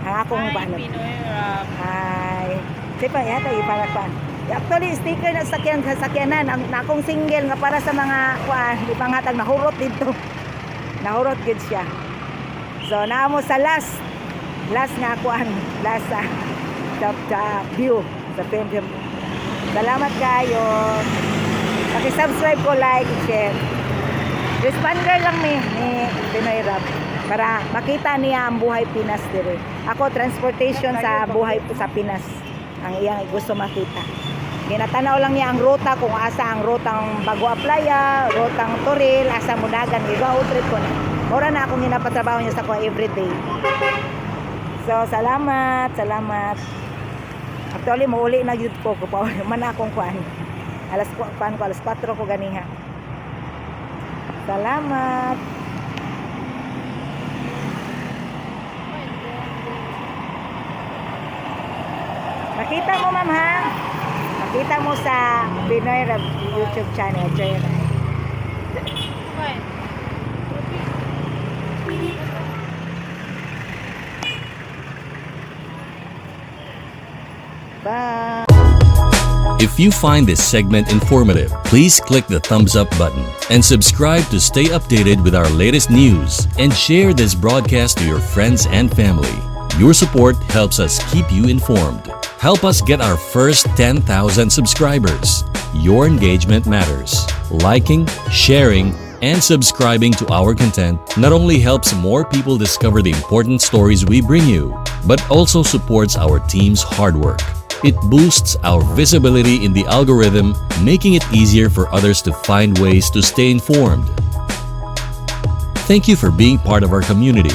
Ang akong Hi, paano. Pinoy Rap. Hi. Sige pa, yata ipara pa. Actually, sticker na sakyan sa sakyanan ang na akong single nga para sa mga kuan, di pa nga tag nahurot dito. Nahurot gid siya. So naamo sa last last nga kuan, last sa view sa film. Salamat kayo. Paki-subscribe ko, like, share. Responder lang mi ni Pinoy Rap para makita niya ang buhay Pinas dire. Ako, transportation sa buhay sa Pinas ang iyang gusto makita. Ginatanaw lang niya ang ruta, kung asa ang rutang Bago Aplaya, rutang Toril, asa mudagan, gigo trip ko na. Mura na akong ginapatrabaho niya sa ko everyday. So, salamat, salamat. Actually, muuli na yun ko. Kupauli man akong kuan. Alas kuan ko, alas 4 ko ganiha. Salamat. Makita mo, ma'am, ha? Makita mo sa Pinoy Rap YouTube channel. Joyride. Bye. If you find this segment informative, please click the thumbs up button and subscribe to stay updated with our latest news and share this broadcast to your friends and family. Your support helps us keep you informed. Help us get our first 10,000 subscribers. Your engagement matters. Liking, sharing, and subscribing to our content not only helps more people discover the important stories we bring you, but also supports our team's hard work. It boosts our visibility in the algorithm, making it easier for others to find ways to stay informed. Thank you for being part of our community.